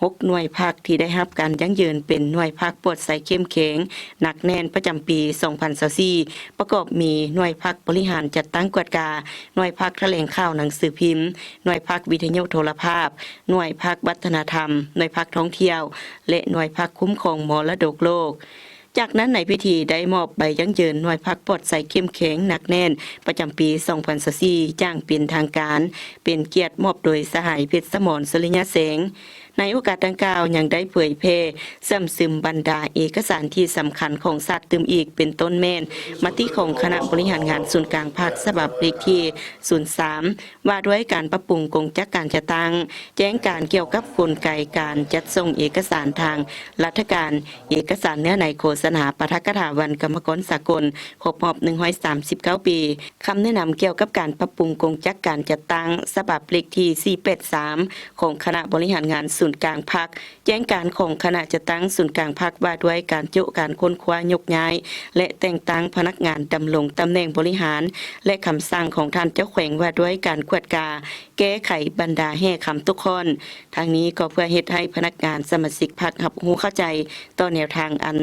ຫົກໜ່ວຍພັກທີ່ໄດ້ຮັບການຢັ້ງຢືນເປັນໜ່ວຍພັກປອດໃສເຂັ້ມແຂງ ໜັກແໜ້ນ ປະຈຳປີສອງພັນຊາວສີ່ ປະກອບມີໜ່ວຍພັກບໍລິຫານຈັດຕັ້ງກວດກາ, ໜ່ວຍພັກຖະແຫຼງຂ່າວໜັງສືພິມ, ໜ່ວຍພັກວິທະຍຸໂທລະພາບ, ໜ່ວຍພັກວັດທະນະທຳ, ໜ່ວຍພັກທ່ອງທ່ຽວ ແລະ ໜ່ວຍພັກຄຸ້ມຄອງມໍລະດົກໂລກ. ຈາກນັ້ນໃນພິທີໄດ້ມອບໃບຢັ້ງຢືນໜ່ວຍພັກປອດໃສເຂັ້ມແຂງໜັກແໜ້ນປະຈຳປີສອງພັນຊາວສີ່ຢ່າງເປັນທາງການ, ເປັນກຽດມອບໂດຍສະຫາຍ ເພັດສະໝອນ ສຸລິຍະແສງ. ໃນໂອກາດດັ່ງກ່າວຍັງໄດ້ເຜີຍແຜ່ເຊື່ອມຊຶມບັນດາເອກະສານທີ່ສຳຄັນຂອງຊາດຕື່ມອີກ ເປັນຕົ້ນແມ່ນມະຕິຂອງຄະນະບໍລິຫານງານສູນກາງພັກ ສະບັບເລກທີສູນສາມ ວ່າດ້ວຍການປັບປຸງກົງຈັກການຈັດຕັ້ງ, ແຈ້ງການກ່ຽວກັບກົນໄກການຈັດສົ່ງເອກະສານທາງລັດຖະການ, ເອກະສານເນື້ອໃນໂຄສະນາປາຖະກະຖາວັນກຳມະກອນສາກົນຄົບຮອບໜຶ່ງຮ້ອຍສາມສິບເກົ້າປີ, ຄຳແນະນຳກ່ຽວກັບການປັບປຸງກົງຈັກການຈັດຕັ້ງ ສະບັບເລກທີສີ່ແປດສາມ ຂອງຄະນະບໍລິຫານງານສູນກາງພັກ, ແຈ້ງການຂອງຄະນະຈັດຕັ້ງສູນກາງພັກວ່າດ້ວຍການໂຈະການຄົ້ນຄວ້າຍົກຍ້າຍ ແລະ ແຕ່ງຕັ້ງພະນັກງານດຳລົງຕຳແໜ່ງບໍລິຫານ ແລະ ຄຳສັ່ງຂອງທ່ານເຈົ້າແຂວງວ່າດ້ວຍການກວດກາແກ້ໄຂບັນດາແຮ່ຄຳຕົກຂ້ອນ. ທັງນີ້ກໍເພື່ອເຮັດໃຫ້ພະນັກງານສະມາຊິກພັກຮັບຮູ້ເຂົ້າໃຈຕໍ່ແນວທາງອັນ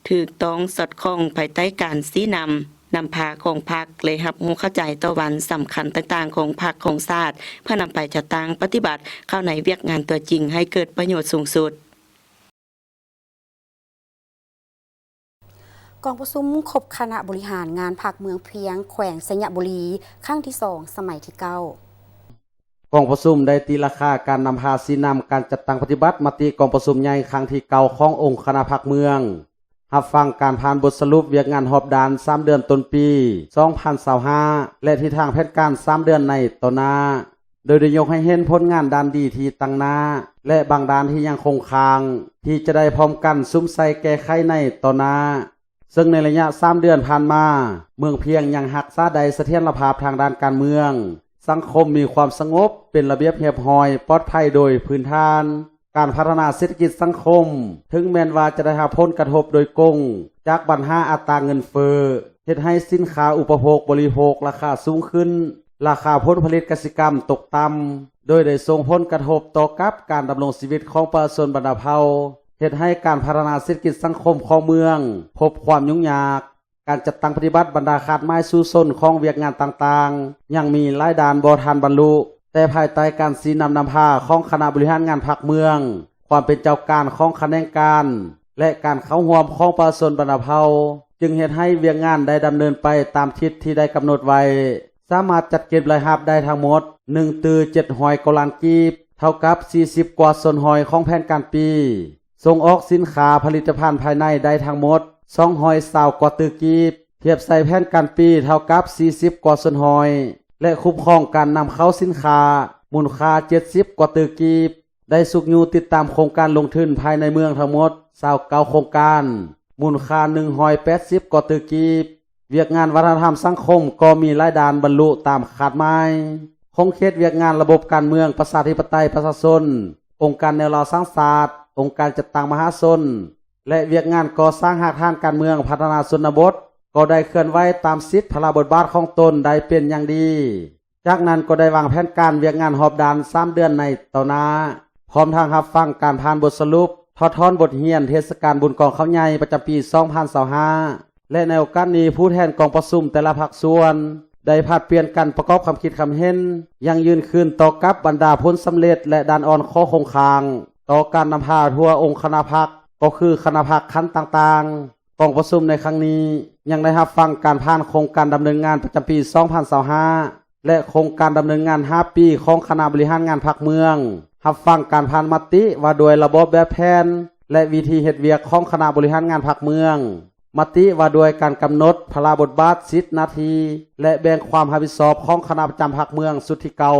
ຖືກຕ້ອງສອດຄ່ອງພາຍໃຕ້ການຊີ້ນຳ ນຳພາຂອງພັກ ແລະ ຮັບຮູ້ເຂົ້າໃຈຕໍ່ວັນສຳຄັນຕ່າງໆຂອງພັກຂອງຊາດ ເພື່ອນຳໄປຈັດຕັ້ງປະຕິບັດເຂົ້າໃນວຽກງານຕົວຈິງໃຫ້ເກີດປະໂຫຍດສູງສຸດ. ກອງປະຊຸມຄົບຄະນະບໍລິຫານງານພັກເມືອງພຽງ ແຂວງໄຊຍະບູລີ ຄັ້ງທີສອງ ສະໄໝທີເກົ້າ. ກອງປະຊຸມໄດ້ຕີລາຄາການນຳພາຊີ້ນຳການຈັດຕັ້ງປະຕິບັດມະຕິກອງປະຊຸມໃຫຍ່ຄັ້ງທີເກົ້າຂອງອົງຄະນະພັກເມືອງ, ຮັບຟັງການຜ່ານບົດສະຫຼຸບວຽກງານຮອບດ້ານສາມເດືອນຕົ້ນປີສອງພັນຊາວຫ້າ ແລະ ທິດທາງແຜນການສາມເດືອນໃນຕໍ່ໜ້າ, ໂດຍໄດ້ຍົກໃຫ້ເຫັນຜົນງານດ້ານດີທີ່ຕັ້ງໜ້າ ແລະ ບາງດ້ານທີ່ຍັງຄົງຄ້າງ ທີ່ຈະໄດ້ພ້ອມກັນສຸມໃສ່ແກ້ໄຂໃນຕໍ່ໜ້າ. ເຊິ່ງໃນໄລຍະສາມເດືອນຜ່ານມາ, ເມືອງພຽງຍັງຮັກສາໄດ້ສະຖຽນລະພາບທາງດ້ານການເມືອງ, ສັງຄົມມີຄວາມສະຫງົບ, ເປັນລະບຽບຮຽບຮ້ອຍ, ປອດໄພໂດຍພື້ນຖານ. ການພັດທະນາເສດຖະກິດສັງຄົມ, ເຖິງແມ່ນວ່າຈະໄດ້ຮັບຜົນກະທົບໂດຍກົງຈາກບັນຫາອັດຕາເງິນເຟີ້, ເຮັດໃຫ້ສິນຄ້າອຸປະໂພກບໍລິໂພກລາຄາສູງຂຶ້ນ, ລາຄາຜົນຜະລິດກະສິກຳຕົກຕ່ຳ, ໂດຍໄດ້ສົ່ງຜົນກະທົບຕໍ່ກັບການດຳລົງຊີວິດຂອງປະຊາຊົນບັນດາເຜົ່າ, ເຮັດໃຫ້ການພັດທະນາເສດຖະກິດສັງຄົມຂອງເມືອງພົບຄວາມຫຍຸ້ງຍາກ. ການຈັດຕັ້ງປະຕິບັດບັນດາຄາດໝາຍສູ້ຊົນຂອງວຽກງານຕ່າງໆ ຍັງມີຫຼາຍດ້ານບໍ່ທັນບັນລຸ, ແຕ່ພາຍໃຕ້ການຊີ້ນຳນຳພາຂອງຄະນະບໍລິຫານງານພັກເມືອງ, ຄວາມເປັນເຈົ້າການຂອງຂະແໜງການ ແລະ ການເຂົ້າຮ່ວມຂອງປະຊາຊົນບັນດາເຜົ່າ, ຈຶ່ງເຮັດໃຫ້ວຽກງານໄດ້ດຳເນີນໄປຕາມທິດທີ່ໄດ້ກຳນົດໄວ້, ສາມາດຈັດເກັບລາຍຮັບໄດ້ທັງໝົດໜຶ່ງຕື້ເຈັດຮ້ອຍກວ່າລ້ານກີບ, ເທົ່າກັບສີ່ສິບກວ່າສ່ວນຮ້ອຍຂອງແຜນການປີ. ສົ່ງອອກສິນຄ້າຜະລິດຕະພັນພາຍໃນໄດ້ທັງໝົດສອງຮ້ອຍຊາວກວ່າຕື້ກີບ, ທຽບໃສ່ແຜນການປີເທົ່າກັບສີ່ສິບກວ່າສ່ວນຮ້ອຍ ແລະ ຄຸ້ມຄອງການນຳເຂົ້າສິນຄ້າມູນຄ່າເຈັດສິບກວ່າຕື້ກີບ, ໄດ້ຊຸກຍູ້ຕິດຕາມໂຄງການລົງທຶນພາຍໃນເມືອງທັງໝົດຊາວເກົ້າໂຄງການ, ມູນຄ່າໜຶ່ງຮ້ອຍແປດສິບກວ່າຕື້ກີບ. ວຽກງານວັດທະນະທຳສັງຄົມກໍມີຫຼາຍດ້ານບັນລຸຕາມຄາດໝາຍ. ຂົງເຂດວຽກງານລະບົບການເມືອງປະຊາທິປະໄຕປະຊາຊົນ, ອົງການແນວລາວສ້າງຊາດ, ອົງການຈັດຕັ້ງມະຫາຊົນ ແລະ ວຽກງານກໍ່ສ້າງຮາກຖານການເມືອງພັດທະນາຊົນນະບົດ ກໍໄດ້ເຄື່ອນໄຫວຕາມສິດພາລະບົດບາດຂອງຕົນໄດ້ເປັນຢ່າງດີ. ຈາກນັ້ນກໍໄດ້ວາງແຜນການວຽກງານຮອບດ້ານສາມເດືອນໃນຕໍ່ໜ້າ, ພ້ອມທັງຮັບຟັງການຜ່ານບົດສະຫຼຸບ, ຖອດຖອນບົດຮຽນເທດສະການບຸນກອງເຂົ້າໃຫຍ່ປະຈຳປີສອງພັນຊາວຫ້າ ແລະ ໃນໂອກາດນີ້ ຜູ້ແທນກອງປະຊຸມແຕ່ລະພາກສ່ວນໄດ້ຜັດປ່ຽນກັນປະກອບຄຳຄິດຄຳເຫັນຢ່າງຍືນຄືນຕໍ່ກັບບັນດາຜົນສຳເລັດ ແລະ ດ້ານອ່ອນຂໍ້ຄົງຄ້າງຕໍ່ການນຳພາທົ່ວອົງຄະນະພັກ, ກໍຄືຄະນະພັກຂັ້ນຕ່າງໆ. ກອງປະຊຸມໃນຄັ້ງນີ້ຍັງໄດ້ຮັບຟັງການຜ່ານໂຄງການດຳເນີນງານປະຈຳປີສອງພັນຊາວຫ້າ ແລະ ໂຄງການດຳເນີນງານຫ້າປີຂອງຄະນະບໍລິຫານງານພັກເມືອງ, ຮັບຟັງການຜ່ານມະຕິວ່າດ້ວຍລະບອບແບບແຜນ ແລະ ວິທີເຮັດວຽກຂອງຄະນະບໍລິຫານງານພັກເມືອງ, ມະຕິວ່າດ້ວຍການກຳນົດພາລະບົດບາດ, ສິດ, ໜ້າທີ່ ແລະ ແບ່ງຄວາມຮັບຜິດຊອບຂອງຄະນະປະຈຳພັກເມືອງຊຸດທີເກົ້າ,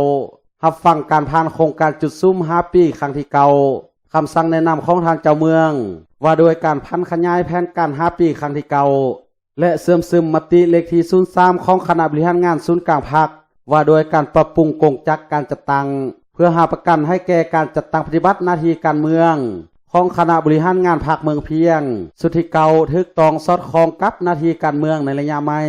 ຮັບຟັງການຜ່ານໂຄງການຈຸດສຸມຫ້າປີຄັ້ງທີເກົ້າ, ຄຳສັ່ງແນະນຳຂອງທ່ານເຈົ້າເມືອງ ວ່າດ້ວຍການຜັນຂະຫຍາຍແຜນການຫ້າປີຄັ້ງທີເກົ້າ ແລະ ເຊື່ອມຊຶມມະຕິເລກທີສູນສາມຂອງຄະນະບໍລິຫານງານສູນກາງພັກ ວ່າດ້ວຍການປັບປຸງກົງຈັກການຈັດຕັ້ງ ເພື່ອຫາປະກັນໃຫ້ແກ່ການຈັດຕັ້ງປະຕິບັດໜ້າທີ່ການເມືອງຂອງຄະນະບໍລິຫານງານພັກເມືອງພຽງຊຸດທີເກົ້າ ຖືກຕ້ອງສອດຄ່ອງກັບໜ້າທີ່ການເມືອງໃນໄລຍະໃໝ່.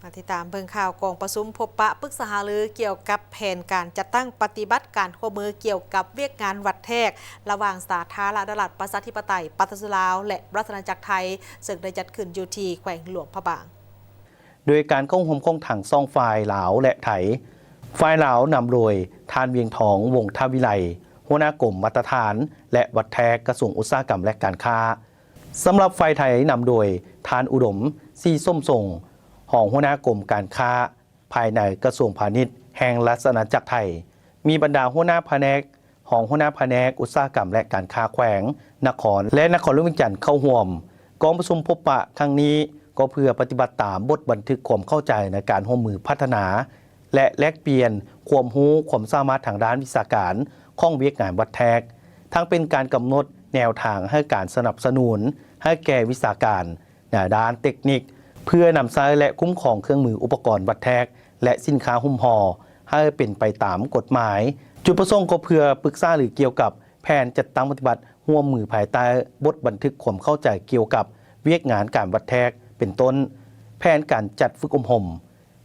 ມາຕິດຕາມເບິ່ງຂ່າວກອງປະຊຸມພົບປະປຶກສາຫາລືກ່ຽວກັບແຜນການຈັດຕັ້ງປະຕິບັດການຮ່ວມມືກ່ຽວກັບວຽກງານວັດແທກ ລະຫວ່າງສາທາລະນະລັດປະຊາທິປະໄຕປະຊາຊົນລາວ ແລະ ລັດອານາຈັກໄທ ເຊິ່ງໄດ້ຈັດຂຶ້ນຢູ່ທີ່ແຂວງຫຼວງພະບາງ. ໂດຍການເຂົ້າຮ່ວມຂອງທັງສອງຝ່າຍລາວ ແລະ ໄທ, ຝ່າຍລາວນຳໂດຍທ່ານ ວຽງທອງ ວົງທະວິໄລ, ຫົວໜ້າກົມມາດຕະຖານ ແລະ ວັດແທກ ກະຊວງອຸດສາຫະກຳ ແລະ ການຄ້າ. ສຳລັບຝ່າຍໄທນຳໂດຍທ່ານ ອຸດົມ ສີສົມຊົງ, ຮອງຫົວໜ້າກົມການຄ້າພາຍໃນ ກະຊວງພານິດແຫ່ງລາຊະອານາຈັກໄທ, ມີບັນດາຫົວໜ້າພະແນກ, ຮອງຫົວໜ້າພະແນກອຸດສາຫະກຳ ແລະ ການຄ້າແຂວງ, ນະຄອນ ແລະ ນະຄອນຫຼວງວຽງຈັນເຂົ້າຮ່ວມ. ກອງປະຊຸມພົບປະຄັ້ງນີ້ກໍເພື່ອປະຕິບັດຕາມບົດບັນທຶກຄວາມເຂົ້າໃຈໃນການຮ່ວມມືພັດທະນາ ແລະ ແລກປ່ຽນຄວາມຮູ້ຄວາມສາມາດທາງດ້ານວິຊາການຂອງວຽກງານວັດແທກ, ທັງເປັນການກຳນົດແນວທາງໃຫ້ການສະໜັບສະໜູນໃຫ້ແກ່ວິຊາການໃນດ້ານເຕັກນິກ ເພື່ອນຳໃຊ້ ແລະ ຄຸ້ມຄອງເຄື່ອງມືອຸປະກອນວັດແທກ ແລະ ສິນຄ້າຫຸ້ມຫໍ່ໃຫ້ເປັນໄປຕາມກົດໝາຍ. ຈຸດປະສົງກໍເພື່ອປຶກສາຫາລືກ່ຽວກັບແຜນຈັດຕັ້ງປະຕິບັດຮ່ວມມືພາຍໃຕ້ບົດບັນທຶກຄວາມເຂົ້າໃຈກ່ຽວກັບວຽກງານການວັດແທກ ເປັນຕົ້ນ ແຜນການຈັດຝຶກອົບຮົມ,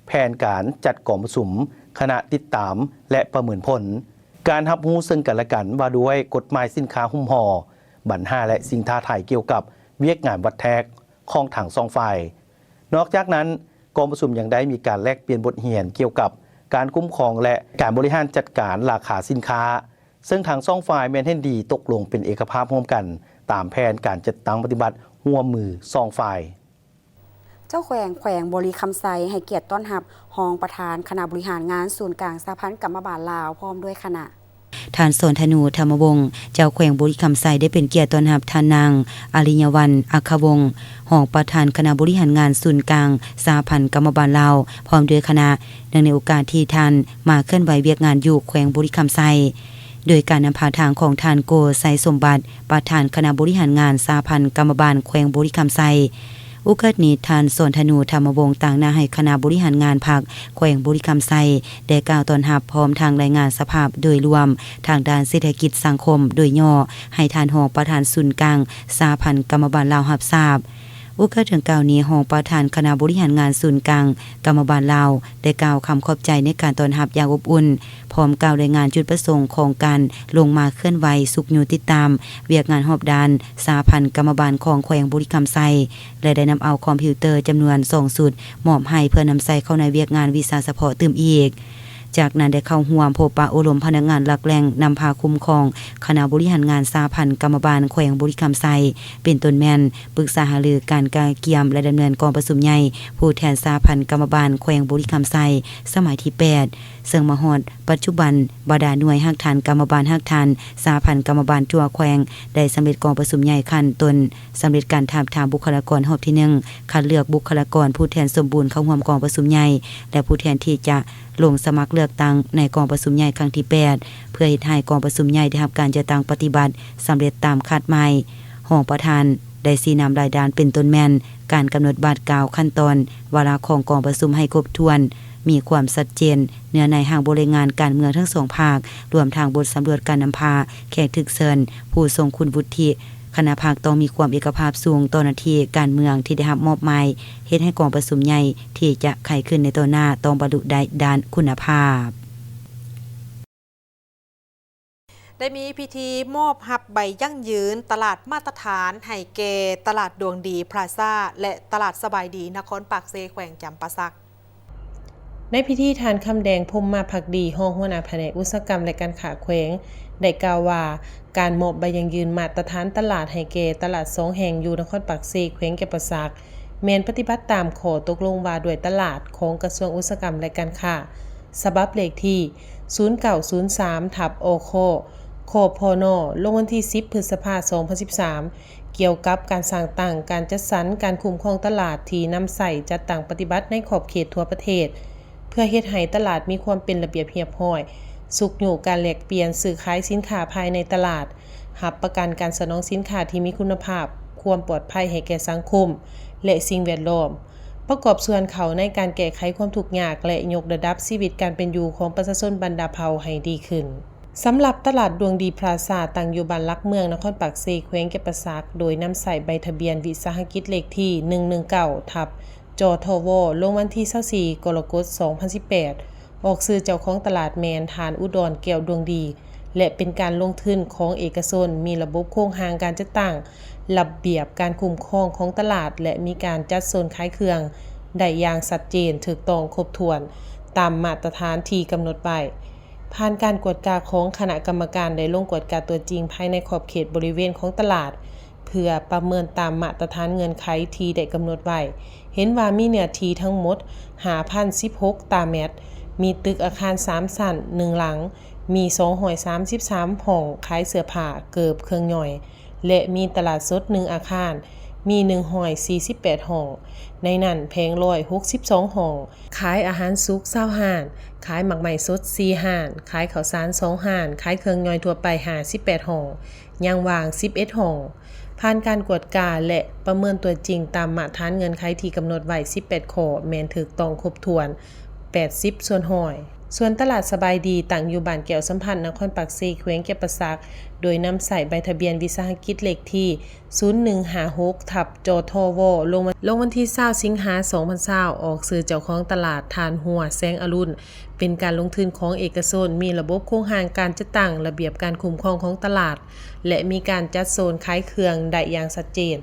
ແຜນການຈັດກອງປະຊຸມຄະນະຕິດຕາມ ແລະ ປະເມີນຜົນ, ການຮັບຮູ້ເຊິ່ງກັນ ແລະ ກັນວ່າດ້ວຍກົດໝາຍສິນຄ້າຫຸ້ມຫໍ່, ບັນຫາ ແລະ ສິ່ງທ້າທາຍກ່ຽວກັບວຽກງານວັດແທກຂອງທັງສອງຝ່າຍ. ນອກຈາກນັ້ນ, ກອງປະຊຸມຍັງໄດ້ມີການແລກປ່ຽນບົດຮຽນກ່ຽວກັບການຄຸ້ມຄອງ ແລະ ການບໍລິຫານຈັດການລາຄາສິນຄ້າ, ເຊິ່ງທັງສອງຝ່າຍແມ່ນເຫັນດີຕົກລົງເປັນເອກະພາບຮ່ວມກັນ ຕາມແຜນການຈັດຕັ້ງປະຕິບັດຮ່ວມມືສອງຝ່າຍ. ເຈົ້າແຂວງແຂວງບໍລິຄຳໄຊໃຫ້ກຽດຕ້ອນຮັບຮອງປະທານຄະນະບໍລິຫານງານສູນກາງສະຫະພັນກຳມະບານລາວ ພ້ອມດ້ວຍຄະນະ. ທ່ານ ສອນທະນູ ທຳມະວົງ, ເຈົ້າແຂວງບໍລິຄຳໄຊ ໄດ້ເປັນກຽດຕ້ອນຮັບທ່ານນາງ ອາລິຍະວັນ ອັກຂະວົງ, ຮອງປະທານຄະນະບໍລິຫານງານສູນກາງສະຫະພັນກຳມະບານລາວ ພ້ອມດ້ວຍຄະນະ, ເນື່ອງໃນໂອກາດທີ່ທ່ານມາເຄື່ອນໄຫວວຽກງານຢູ່ແຂວງບໍລິຄຳໄຊ. ໂດຍການນຳພາທາງຂອງທ່ານ ໂກ ໄຊສົມບັດ, ປະທານຄະນະບໍລິຫານງານສະຫະພັນກຳມະບານແຂວງບໍລິຄຳໄຊ. ໂອກາດນີ້, ທ່ານ ສອນທະນູ ທຳມະວົງ ຕາງໜ້າໃຫ້ຄະນະບໍລິຫານງານພັກແຂວງບໍລິຄຳໄຊ ໄດ້ກ່າວຕ້ອນຮັບ ພ້ອມທັງລາຍງານສະພາບໂດຍລວມທາງດ້ານເສດຖະກິດສັງຄົມໂດຍຫຍໍ້ ໃຫ້ທ່ານຮອງປະທານສູນກາງສະຫະພັນກຳມະບານລາວຮັບຊາບ. ໂອກາດດັ່ງກ່າວນີ້, ຮອງປະທານຄະນະບໍລິຫານງານສູນກາງກຳມະບານລາວ ໄດ້ກ່າວຄຳຂອບໃຈໃນການຕ້ອນຮັບຢ່າງອົບອຸ່ນ, ພ້ອມກ່າວລາຍງານຈຸດປະສົງຂອງການລົງມາເຄື່ອນໄຫວຊຸກຍູ້ຕິດຕາມວຽກງານຮອບດ້ານສະຫະພັນກຳມະບານຂອງແຂວງບໍລິຄຳໄຊ ແລະ ໄດ້ນຳເອົາຄອມພິວເຕີຈຳນວນສອງຊຸດມອບໃຫ້ ເພື່ອນຳໃຊ້ເຂົ້າໃນວຽກງານວິຊາສະເພາະຕື່ມອີກ. ຈາກນັ້ນໄດ້ເຂົ້າຮ່ວມພົບປະໂອ້ລົມພະນັກງານຫຼັກແຫຼ່ງນຳພາຄຸ້ມຄອງຄະນະບໍລິຫານງານສະຫະພັນກຳມະບານແຂວງບໍລິຄຳໄຊ ເປັນຕົ້ນແມ່ນປຶກສາຫາລືການກະກຽມ ແລະ ດຳເນີນກອງປະຊຸມໃຫຍ່ຜູ້ແທນສະຫະພັນກຳມະບານແຂວງບໍລິຄຳໄຊ ສະໄໝທີແປດ ເຊິ່ງມາຮອດປັດຈຸບັນ ບັນດາໜ່ວຍຮາກຖານກຳມະບານຮາກຖານສະຫະພັນກຳມະບານທົ່ວແຂວງ ໄດ້ສຳເລັດກອງປະຊຸມໃຫຍ່ຂັ້ນຕົ້ນ, ສຳເລັດການທາບທາມບຸກຄະລາກອນຮອບທີໜຶ່ງ, ຄັດເລືອກບຸກຄະລາກອນຜູ້ແທນສົມບູນເຂົ້າຮ່ວມກອງປະຊຸມໃຫຍ່ ແລະ ຜູ້ແທນທີ່ຈະລົງສະໝັກເລືອກຕັ້ງໃນກອງປະຊຸມໃຫຍ່ຄັ້ງທີແປດ ເພື່ອເຮັດໃຫ້ກອງປະຊຸມໃຫຍ່ໄດ້ຮັບການຈັດຕັ້ງປະຕິບັດສຳເລັດຕາມຄາດໝາຍ. ຮອງປະທານໄດ້ຊີ້ນຳລາຍດ້ານເປັນຕົ້ນແມ່ນ ການກຳນົດບາດກ້າວ, ຂັ້ນຕອນ, ວາລະຂອງກອງປະຊຸມໃຫ້ຄົບຖ້ວນ, ມີຄວາມຊັດເຈນ, ເນື້ອໃນຮ່າງບົດລາຍງານການເມືອງທັງສອງພາກ, ລວມທັງບົດສຳຫຼວດການນຳພາ, ແຂກຖືກເຊີນ, ຜູ້ຊົງຄຸນວຸດທິ, ຄະນະພັກຕ້ອງມີຄວາມເອກະພາບສູງຕໍ່ໜ້າທີ່ການເມືອງທີ່ໄດ້ຮັບມອບໝາຍ, ເຮັດໃຫ້ກອງປະຊຸມໃຫຍ່ທີ່ຈະໄຂຂຶ້ນໃນຕໍ່ໜ້າຕ້ອງບັນລຸໄດ້ດ້ານຄຸນນະພາບ. ໄດ້ມີພິທີມອບຮັບໃບຢັ້ງຢືນຕະຫຼາດມາດຕະຖານໃຫ້ແກ່ຕະຫຼາດດວງດີພລາຊາ ແລະ ຕະຫຼາດສະບາຍດີນະຄອນປາກເຊ ແຂວງຈຳປາສັກ. ໃນພິທີ ທ່ານ ຄຳແດງ ພົມມະພັກດີ ຮອງຫົວໜ້າພະແນກອຸດສາຫະກຳ ແລະ ການຄ້າແຂວງ ໄດ້ກ່າວວ່າ ການມອບໃບຢັ້ງຢືນມາດຕະຖານຕະຫຼາດໃຫ້ແກ່ຕະຫຼາດສອງແຫ່ງຢູ່ນະຄອນປາກເຊ ແຂວງຈຳປາສັກ ແມ່ນປະຕິບັດຕາມຂໍ້ຕົກລົງວ່າດ້ວຍຕະຫຼາດຂອງກະຊວງອຸດສາຫະກຳ ແລະ ການຄ້າ ສະບັບເລກທີ ສູນເກົ້າສູນສາມ ທັບ ອຄ ຄພນ ລົງວັນທີສິບ ພຶດສະພາ ສອງພັນສິບສາມ ກ່ຽວກັບການສ້າງຕັ້ງ, ການຈັດສັນ, ການຄຸ້ມຄອງຕະຫຼາດທີ່ນຳໃຊ້ຈັດຕັ້ງປະຕິບັດໃນຂອບເຂດທົ່ວປະເທດ ເພື່ອເຮັດໃຫ້ຕະຫຼາດມີຄວາມເປັນລະບຽບຮຽບຮ້ອຍ, ຊຸກຍູ້ການແລກປ່ຽນຊື້ຂາຍສິນຄ້າພາຍໃນຕະຫຼາດ, ຮັບປະກັນການສະໜອງສິນຄ້າທີ່ມີຄຸນນະພາບ, ຄວາມປອດໄພໃຫ້ແກ່ສັງຄົມ ແລະ ສິ່ງແວດລ້ອມ, ປະກອບສ່ວນເຂົ້າໃນການແກ້ໄຂຄວາມທຸກຍາກ ແລະ ຍົກລະດັບຊີວິດການເປັນຢູ່ຂອງປະຊາຊົນບັນດາເຜົ່າໃຫ້ດີຂຶ້ນ. ສຳລັບຕະຫຼາດດວງດີພລາຊາ ຕັ້ງຢູ່ບ້ານຫຼັກເມືອງ ນະຄອນປາກເຊ ແຂວງຈຳປາສັກ, ໂດຍນຳໃຊ້ໃບທະບຽນວິສາຫະກິດເລກທີ ໜຶ່ງໜຶ່ງເກົ້າ ທັບ ຈທວ ລົງວັນທີຊາວສີ່ ກໍລະກົດ ສອງພັນສິບແປດ ອອກຊື່ເຈົ້າຂອງຕະຫຼາດແມ່ນທ່ານ ອຸດອນ ແກ້ວດວງດີ ແລະ ເປັນການລົງທຶນຂອງເອກະຊົນ, ມີລະບົບໂຄງຮ່າງການຈັດຕັ້ງ, ລະບຽບການຄຸ້ມຄອງຂອງຕະຫຼາດ ແລະ ມີການຈັດໂຊນຂາຍເຄື່ອງໄດ້ຢ່າງຊັດເຈນ, ຖືກຕ້ອງ, ຄົບຖ້ວນ ຕາມມາດຕະຖານທີ່ກຳນົດໄວ້. ຜ່ານການກວດກາຂອງຄະນະກຳມະການ ໄດ້ລົງກວດກາຕົວຈິງພາຍໃນຂອບເຂດບໍລິເວນຂອງຕະຫຼາດ ເພື່ອປະເມີນຕາມມາດຕະຖານເງື່ອນໄຂທີ່ໄດ້ກຳນົດໄວ້, ເຫັນວ່າມີເນື້ອທີ່ທັງໝົດ ຫ້າພັນສິບຫົກຕາແມັດ, ມີຕຶກອາຄານສາມຊັ້ນ ໜຶ່ງຫຼັງ, ມີສອງຮ້ອຍສາມສິບສາມຫ້ອງຂາຍເສື້ອຜ້າ, ເກີບ, ເຄື່ອງຍ່ອຍ ແລະ ມີຕະຫຼາດສົດໜຶ່ງອາຄານ, ມີໜຶ່ງຮ້ອຍສີ່ສິບແປດຫ້ອງ, ໃນນັ້ນແຜງລອຍຫົກສິບສອງຫ້ອງ, ຂາຍອາຫານສຸກຊາວຮ້ານ, ຂາຍໝາກໄມ້ສົດສີ່ຮ້ານ, ຂາຍເຂົ້າສານສອງຮ້ານ, ຂາຍເຄື່ອງຍ່ອຍທົ່ວໄປຫ້າສິບແປດຫ້ອງ, ຍັງວ່າງສິບເອັດຫ້ອງ. ຜ່ານການກວດກາ ແລະ ປະເມີນຕົວຈິງຕາມມາດຖານເງື່ອນໄຂທີ່ກຳນົດໄວ້ສິບແປດຂໍ້ ແມ່ນຖືກຕ້ອງຄົບຖ້ວນ ແປດສິບສ່ວນຮ້ອຍ. ສ່ວນຕະຫຼາດສະບາຍດີ ຕັ້ງຢູ່ບ້ານແກ້ວສຳພັນ ນະຄອນປາກເຊ ແຂວງຈຳປາສັກ, ໂດຍນຳໃຊ້ໃບທະບຽນວິສາຫະກິດເລກທີ ສູນໜຶ່ງຫ້າຫົກ ທັບ ຈທວ ລົງວັນ ລົງວັນທີຊາວ ສິງຫາ ສອງພັນຊາວ ອອກຊື່ເຈົ້າຂອງຕະຫຼາດ ທ່ານ ຫົວ ແສງອະລຸນ, ເປັນການລົງທຶນຂອງເອກະຊົນ, ມີລະບົບໂຄງຮ່າງການຈັດຕັ້ງ, ລະບຽບການຄຸ້ມຄອງຂອງຕະຫຼາດ ແລະ ມີການຈັດໂຊນຂາຍເຄື່ອງໄດ້ຢ່າງຊັດເຈນ.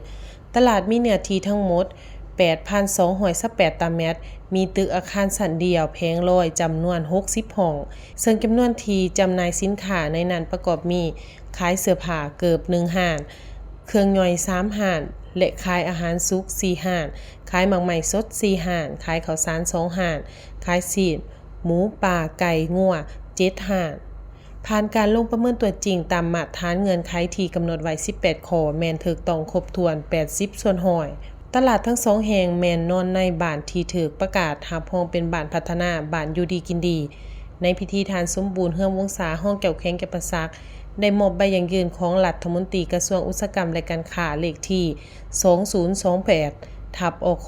ຕະຫຼາດມີເນື້ອທີ່ທັງໝົດ ແປດພັນສອງຮ້ອຍຊາວແປດຕາແມັດ, ມີຕຶກອາຄານຊັ້ນດຽວ, ແຜງລອຍ ຈຳນວນຫົກສິບຫ້ອງ, ເຊິ່ງຈຳນວນທີ່ຈຳໜ່າຍສິນຄ້າໃນນັ້ນປະກອບມີ ຂາຍເສື້ອຜ້າເກີບໜຶ່ງຮ້ານ, ເຄື່ອງຍ່ອຍສາມຮ້ານ ແລະ ຂາຍອາຫານສຸກສີ່ຮ້ານ, ຂາຍໝາກໄມ້ສົດສີ່ຮ້ານ, ຂາຍເຂົ້າສານສອງຮ້ານ, ຂາຍຊີ້ນໝູ, ປາ, ໄກ່, ງົວ ເຈັດຮ້ານ. ຜ່ານການລົງປະເມີນຕົວຈິງຕາມມາດຖານເງື່ອນໄຂທີ່ກຳນົດໄວ້ສິບແປດຂໍ້ ແມ່ນຖືກຕ້ອງຄົບຖ້ວນແປດສິບສ່ວນຮ້ອຍ. ຕະຫຼາດທັງສອງແຫ່ງແມ່ນນອນໃນບ້ານທີ່ຖືກປະກາດຮັບຮອງເປັນບ້ານພັດທະນາ, ບ້ານຢູ່ດີກິນດີ. ໃນພິທີ ທ່ານ ສົມບູນ ເຮືອງວົງສາ ຮອງເຈົ້າແຂວງຈຳປາສັກ ໄດ້ມອບໃບຢັ້ງຢືນຂອງລັດຖະມົນຕີກະຊວງອຸດສາຫະກຳ ແລະ ການຄ້າ ເລກທີ ສອງສູນສອງແປດ ທັບ ອຄ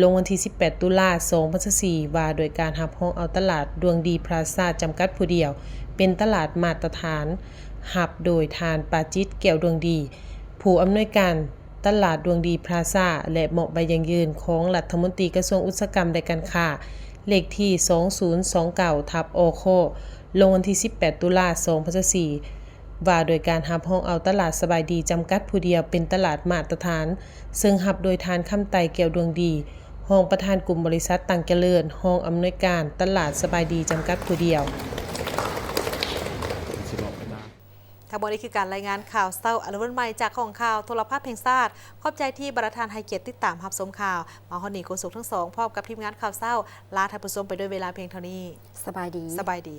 ລົງວັນທີສິບແປດ ຕຸລາ ສອງພັນຊາວສີ່ ວ່າໂດຍການຮັບຮອງເອົາຕະຫຼາດດວງດີພລາຊາ ຈຳກັດຜູ້ດຽວ ເປັນຕະຫຼາດມາດຕະຖານ, ຮັບໂດຍທ່ານ ປາຈິດ ແກ້ວດວງດີ ຜູ້ອຳນວຍການຕະຫຼາດດວງດີພລາຊາ ແລະ ມອບໃບຢັ້ງຢືນຂອງລັດຖະມົນຕີກະຊວງອຸດສາຫະກຳ ແລະ ການຄ້າ ເລກທີ ສອງສູນສອງເກົ້າ ທັບ ອຄ ລົງວັນທີສິບແປດ ຕຸລາ ສອງພັນຊາວສີ່ ວ່າໂດຍການຮັບຮອງເອົາຕະຫຼາດສະບາຍດີ ຈຳກັດຜູ້ດຽວ ເປັນຕະຫຼາດມາດຕະຖານ, ເຊິ່ງຮັບໂດຍທ່ານ ຄຳໄຕ ແກ້ວດວງດີ ຮອງປະທານກຸ່ມບໍລິສັດຕັງຈະເລີນ, ຮອງອຳນວຍການຕະຫຼາດສະບາຍດີ ຈຳກັດຜູ້ດຽວ. ທັງໝົດນີ້ຄືການລາຍງານຂ່າວເຊົ້າອາລະວັນໃໝ່ ຈາກຫ້ອງຂ່າວໂທລະພາບແຫ່ງຊາດ. ຂອບໃຈທີ່ບັນດາທ່ານໃຫ້ກຽດຕິດຕາມຮັບຊົມຂ່າວ. ມາຮອດນີ້ ໂຄສົກທັງສອງ ພ້ອມກັບທີມງານຂ່າວເຊົ້າ ລາທ່ານຜູ້ຊົມໄປດ້ວຍເວລາພຽງເທົ່ານີ້. ສະບາຍດີ. ສະບາຍດີ.